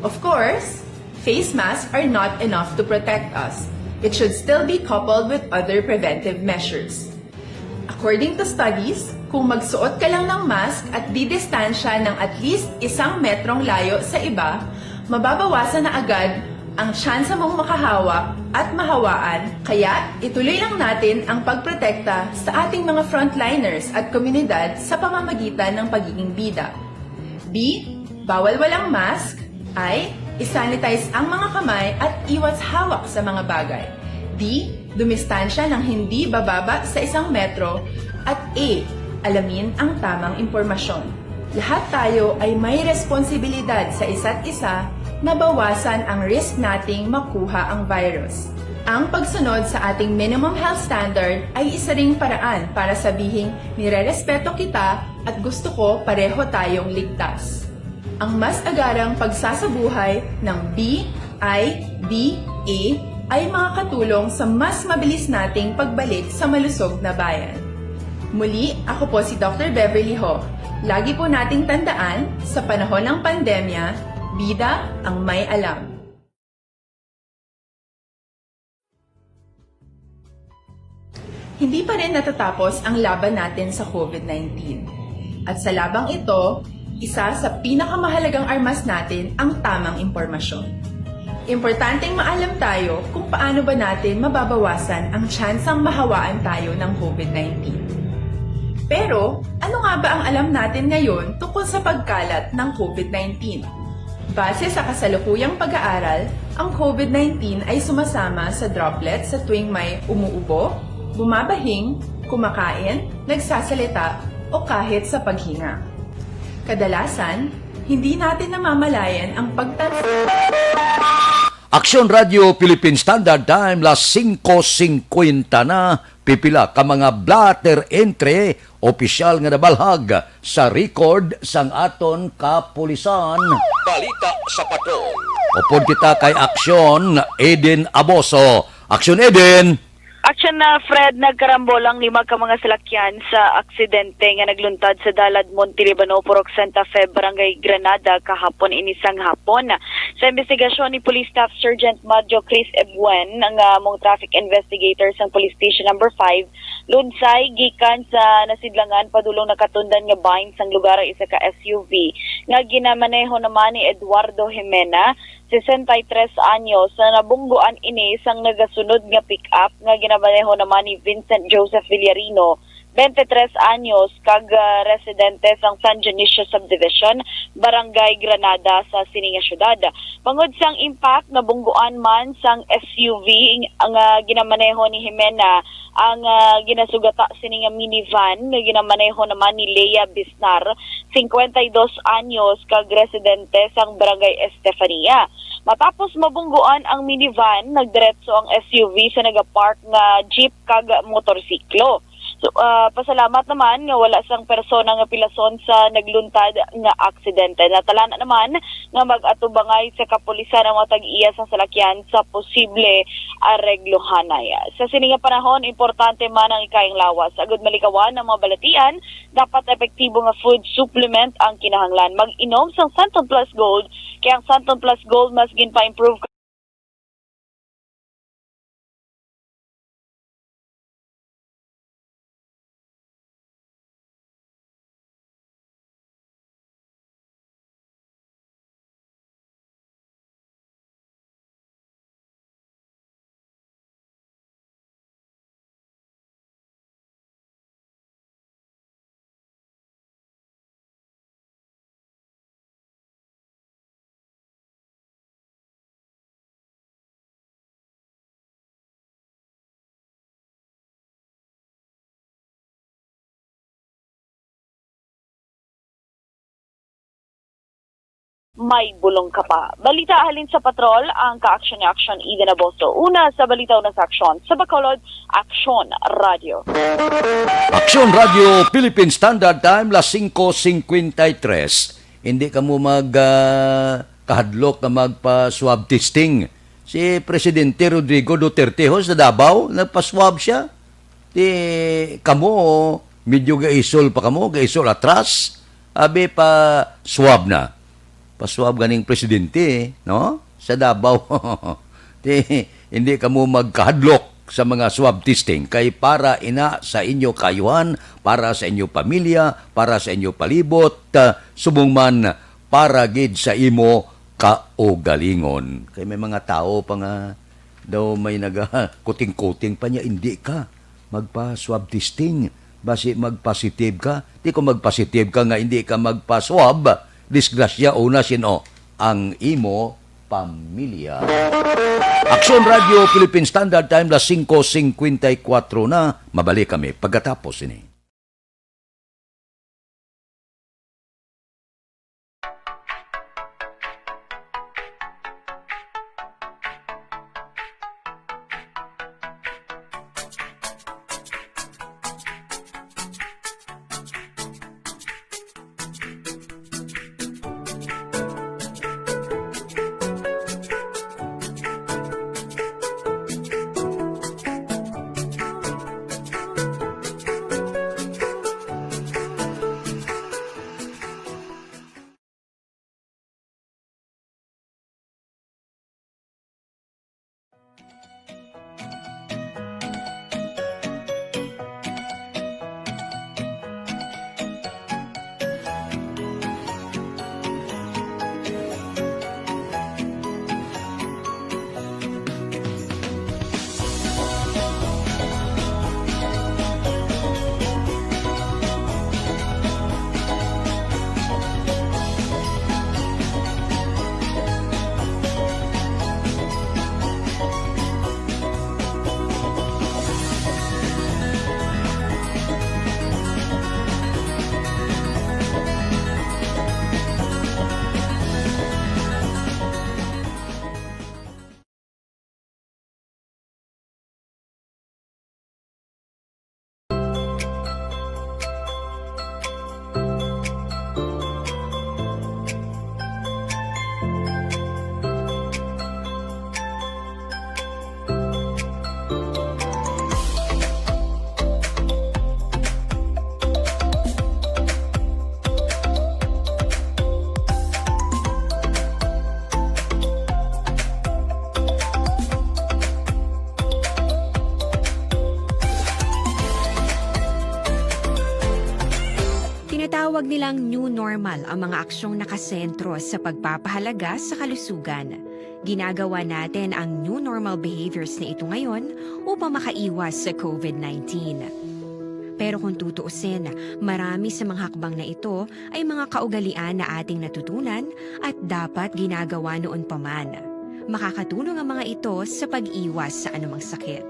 Of course, face masks are not enough to protect us. It should still be coupled with other preventive measures. According to studies, kung magsuot ka lang ng mask at didistansya ng at least isang metrong layo sa iba, mababawasan na agad ang tsansa mong makahawa at mahawaan. Kaya, ituloy lang natin ang pagprotekta sa ating mga frontliners at komunidad sa pamamagitan ng pagiging bida. B, bawal walang mask. I, i-sanitize ang mga kamay at iwas hawak sa mga bagay. D, dumistansya ng hindi bababa sa isang metro. At E, alamin ang tamang impormasyon. Lahat tayo ay may responsibilidad sa isa't isa na bawasan ang risk nating makuha ang virus. Ang pagsunod sa ating minimum health standard ay isa ring paraan para sabihing nirerespeto kita at gusto ko pareho tayong ligtas. Ang mas agarang pagsasabuhay ng B I B A ay makakatulong sa mas mabilis nating pagbalik sa malusog na bayan. Muli, ako po si Doctor Beverly Ho. Lagi po nating tandaan, sa panahon ng pandemya, bida ang may alam. Hindi pa rin natatapos ang laban natin sa COVID nineteen. At sa labang ito, isa sa pinakamahalagang armas natin ang tamang impormasyon. Importanteng maalam tayo kung paano ba natin mababawasan ang tsansang mahawaan tayo ng COVID nineteen. Pero, ano nga ba ang alam natin ngayon tungkol sa pagkalat ng COVID nineteen? Base sa kasalukuyang pag-aaral, ang COVID nineteen ay sumasama sa droplet sa tuwing may umuubo, bumabahing, kumakain, nagsasalita, o kahit sa paghinga. Kadalasan, hindi natin namamalayan ang pagtan- Aksyon Radio Philippine Standard Time, las singko singkwenta na, pipila ka mga blotter entry opisyal nga nabalhag sa record sang aton kapulisan. Balita sa Patrol. Upod kita kay Aksyon Eden Aboso. Aksyon Eden! Aksyon na, Fred. Nagkarambolang lima ka mga salakyan sa aksidente nga nagluntad sa Dalad Monte Libano, Purok Santa Fe, Barangay Granada, kahapon ini sang hapon. Sa imbestigasyon ni Police Staff Sergeant Mario Chris Ebuen, nga among traffic investigator sang Police Station Number five, lunsay gikan sa nasidlangan padulong nakatundan nga bahin sang lugar ang isa ka S U V nga ginamaneho naman ni Eduardo Jimena, sesenta y tres anyos, na nabungguan ini sang nagasunod nga pick-up nga ginamaneho naman ni Vincent Joseph Villarino, twenty-tres anyos, kag, ah, residente sang San Dionisio Subdivision, Barangay Granada sa sini nga syudad. Bangod sang impact, nabungguan man sang S U V nga ginamaneho ni Jimena ang, ah, ginasugata sini nga minivan nga ginamaneho naman ni Lea Bisnar, singkwenta y dos anyos, kag residente sang Barangay Estefania. Matapos mabungguan ang minivan, nagdiretso ang S U V sa nagapark nga jeep kag motorsiklo. So, ah, pasalamat naman nga wala sang persona nga pilason sa nagluntad nga aksidente. Natalana naman nga mag-atubangay sa kapulisan ang mga tag-iya sang salakyan sa posible areglohanay. Sa sini nga panahon, importante man ang ikayang lawas. Agud malikawan ang mga balatian, dapat epektibo nga food supplement ang kinahanglan. Mag-inom sang Santon Plus Gold, kay ang Santon Plus Gold mas ginpa-improve May bulong ka pa. Balita halin sa patrol, ang kaaksyon ni Aksyon Eden Aboso. Una sa balita, una sa aksyon. Sa Bacolod, Aksyon Radio. Aksyon Radio Philippine Standard Time, las singko singkwenta y tres. Hindi kamo mag, ah, kahadlok nga magpa-swab testing. Si Presidente Rodrigo Duterte ho sa Davao, nagpa-swab siya. Ti kamo, medyo gaisol pa kamo, gaisol atras. Abi pa swab na. Pa-swab ganing presidente, no? Sa Davao. Ti hindi kamo magkahadlok sa mga swab testing kay para ina sa inyo kaayuhan, para sa inyo pamilya, para sa inyo palibot, ah, subong man para gid sa imo kaugalingon. Kay may mga tawo pa nga daw may nagakuting-kuting pa niya, hindi ka magpa-swab testing. Basi mag-positive ka. Di ko mag-positive ka nga hindi ka magpa-swab, disgrasya una sino ang imo pamilya. Aksyon Radio Philippine Standard Time, las singko singkwenta y kuwatro na. Mabalik kami pagkatapos ini. Tinatawag nilang new normal ang mga aksyong nakasentro sa pagpapahalaga sa kalusugan. Ginagawa natin ang new normal behaviors na ito ngayon upang makaiwas sa covid nineteen. Pero kung tutuusin, marami sa mga hakbang na ito ay mga kaugalian na ating natutunan at dapat ginagawa noon pa man. Makakatulong ang mga ito sa pag-iwas sa anumang sakit.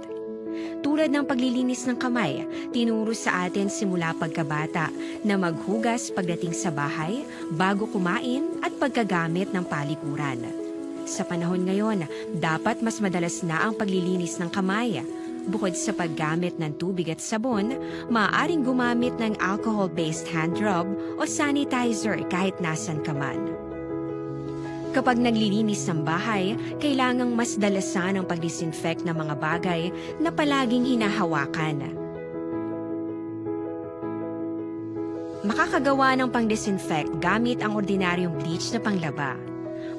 Tulad ng paglilinis ng kamay, tinuro sa atin simula pagkabata na maghugas pagdating sa bahay, bago kumain, at pagkagamit ng palikuran. Sa panahon ngayon, dapat mas madalas na ang paglilinis ng kamay. Bukod sa paggamit ng tubig at sabon, maaaring gumamit ng alcohol-based hand rub o sanitizer kahit nasan ka man. Kapag naglilinis ng bahay, kailangang mas dalasan ang pag-disinfect ng mga bagay na palaging hinahawakan. Makakagawa ng pang-disinfect gamit ang ordinaryong bleach na panglaba.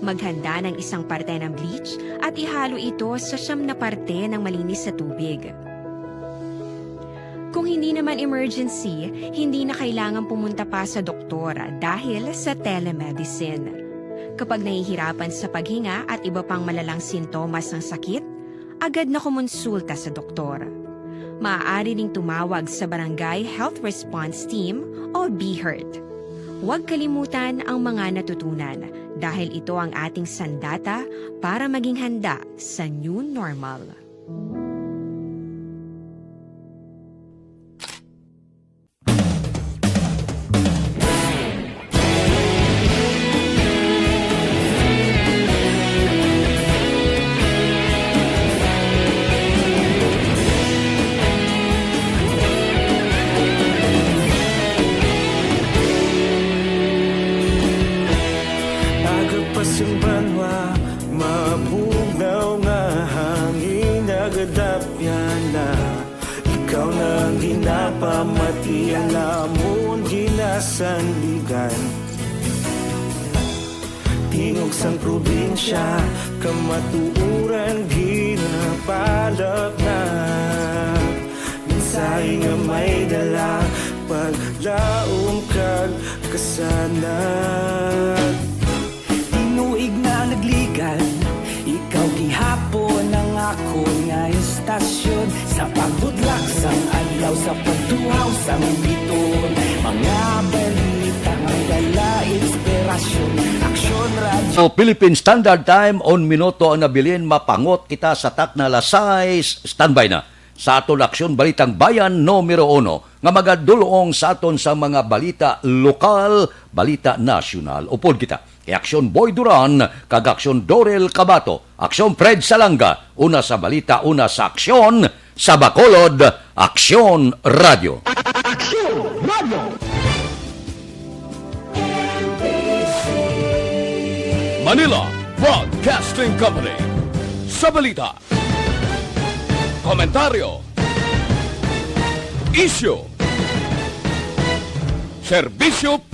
Maghanda ng isang parte ng bleach at ihalo ito sa siyam na parte ng malinis na tubig. Kung hindi naman emergency, hindi na kailangan pumunta pa sa doktor dahil sa telemedicine. Kapag nahihirapan sa paghinga at iba pang malalang sintomas ng sakit, agad na kumonsulta sa doktor. Maaari ding tumawag sa Barangay Health Response Team o BHERT. Huwag kalimutan ang mga natutunan dahil ito ang ating sandata para maging handa sa new normal. Agapas ang banwa, mabugnaw nga hangin, nagadapyan na. Ikaw na ang ginapamati, ang amon ginasandigan. Tingog sang probinsya, kamatuoran ginapalapnag. Mensahe nga may dala, paglaom kag kasanag. Tinuig na nagligad, ikaw gihapon ang akon nga istasyon. Sa pagbudlak sang adlaw, sa pagtuhaw sang bituon, mga balita nga dala inspirasyon. Aksyon Radyo. So, Philippine Standard Time, on minuto ang nabilin, mapangot kita sa takna alas sais. Standby na sa aton Aksyon Balitang Bayan numero uno, nga magadulong sa aton sa mga balita lokal, balita nasyonal. Upod kita kay Aksyon Boy Duran kag Aksyon Dorel Cabato, Aksyon Fred Salanga, una sa balita, una sa aksyon, sa Bacolod, Aksyon Radyo. Aksyon Radyo. Manila Broadcasting Company. Sa balita, komentaryo, isyu, serbisyo publiko.